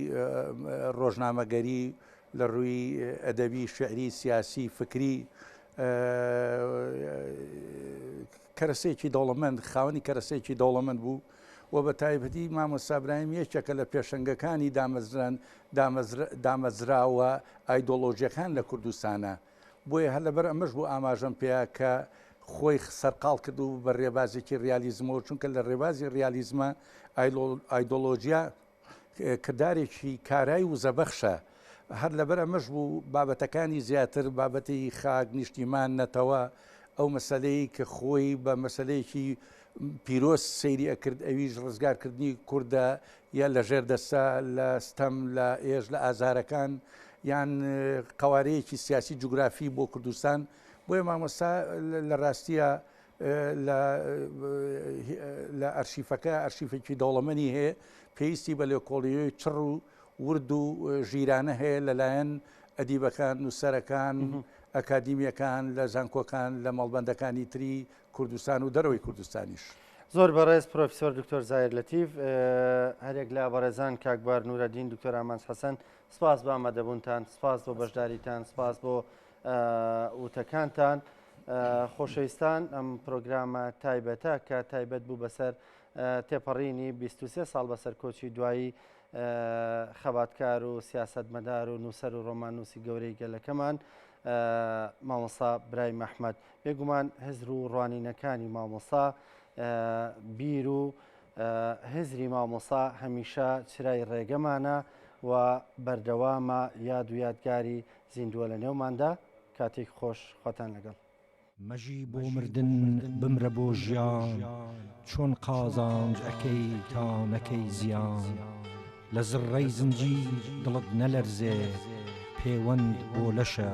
ڕۆژنامەگەری لە ڕووی ئەدەبی شعری سیاسی فکری کەرەسەیەکی دەوڵەمەند خاوەنی کەرەسەیەکی دەوڵەمەند بوو و بە تایبەتی مامۆستا برایم یەکێکە لە پێشەنگەکانی دامەزران دامەزراوە ئایدۆلۆژیەکان لە کوردستانە بۆیە هەر لەبەر ئەمەش بوو ئاماژەم پێیا کە خۆی سەرقاڵ کرد و بە رێبازێکی ریالیزمەوە، چونکە لە رێبازی ریالیزمە ئایدۆلۆژیا کردارێکی کارای وزەبەخشە، هەر لەبەر ئەمەش بوو بابەتەکانی زیاتر بابەتی خاک، نیشتیمان، نەتەوە، ئەو مەسەلەی کە خۆی بە مەسەلەیەکی پیرۆز سەیری ئەکرد ئەویش ڕزگارکردنی کوردە یا لە ژێر دەستە لە ستەم لە ئێش لە ئازارەکان یان قەوارەیەکی سیاسی جوگرافی بۆ کوردستان بۆیە مامۆستا لە ڕاستیە لە ئەرشیفەکە ئەرشیفێکی دەوڵەمەنی هەیە پێویستی بە لێکۆڵیەوەی چڕ و ورد و ژیرانە هەیە لەلایەن ئەدیبەکان نووسەرەکان ئەکادیمیەکان لە زانکۆکان لە مەڵبەندەکانی تری کوردستان و دەرەوەی کوردستانیش. زۆر بەڕێز پرۆفیسۆر دکتۆر زاهیر لەتیف، هەریەک لە بەڕێزان کاک بوار نورەدین، دکتۆر ئامانج حەسەن، سپاس بۆ ئامادەبوونتان، سپاس بۆ بەشداریتان، سپاس بۆ وتەکانتان. خۆشەویستان ئەم پرۆگرامە تایبەتە کە تایبەت بوو بەسەر تێپەڕینی 23 ساڵ بەسەر کۆچی دوایی خەباتکار و سیاسەتمەدار و نووسەر و ڕۆماننووسی گەورەی گەلەکەمان مامۆستا برایم ئەحمەد بێگومان هزر و ڕوانینەکانی مامۆستا، بیر و هزری مامۆستا هەمیشە چرای ڕێگەمانە و بەردەوامە یاد و یادگاری زیندووە لە نێوماندا. کاتێکی خۆش خواتان لەگەڵ. مەژی بۆ مردن بمرە بۆ ژیان چۆن قازانج ئەکەی تا نەکەی زیان لە زڕڕەی زنجیر دڵت نەلەرزێ پێوەند بۆ لەشە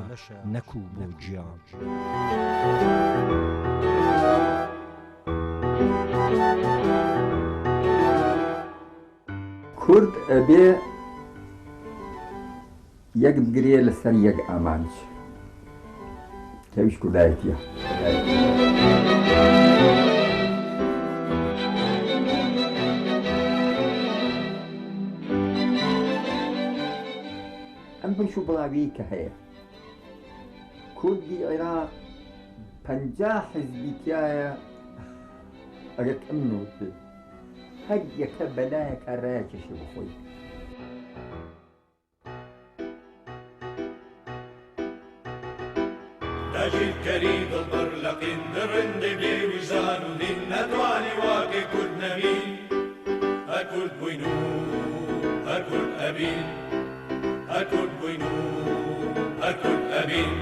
نەکوو بۆ گیان. کورد ئەبێ یەک بگرێ لەسەر یەک ئامانج کە ئەویش کوردایەتیە. ئەم پرش و بڵاویەی کە هەیە کوردی عیراق 50 حزبی تایە ئەگەر کەم نەوتبێ هەر یەکە بەلایەکا رایەکێشێ بۆ خۆی. داگیرکەری دڵبڕ لە قین دڕندەی بێ ویژدان و دین نەتوانی واکەی کورد نەبین هەر کورد بووین و هەر کورد ئەبین هەر کورد بووین و هەر کورد ئەبین.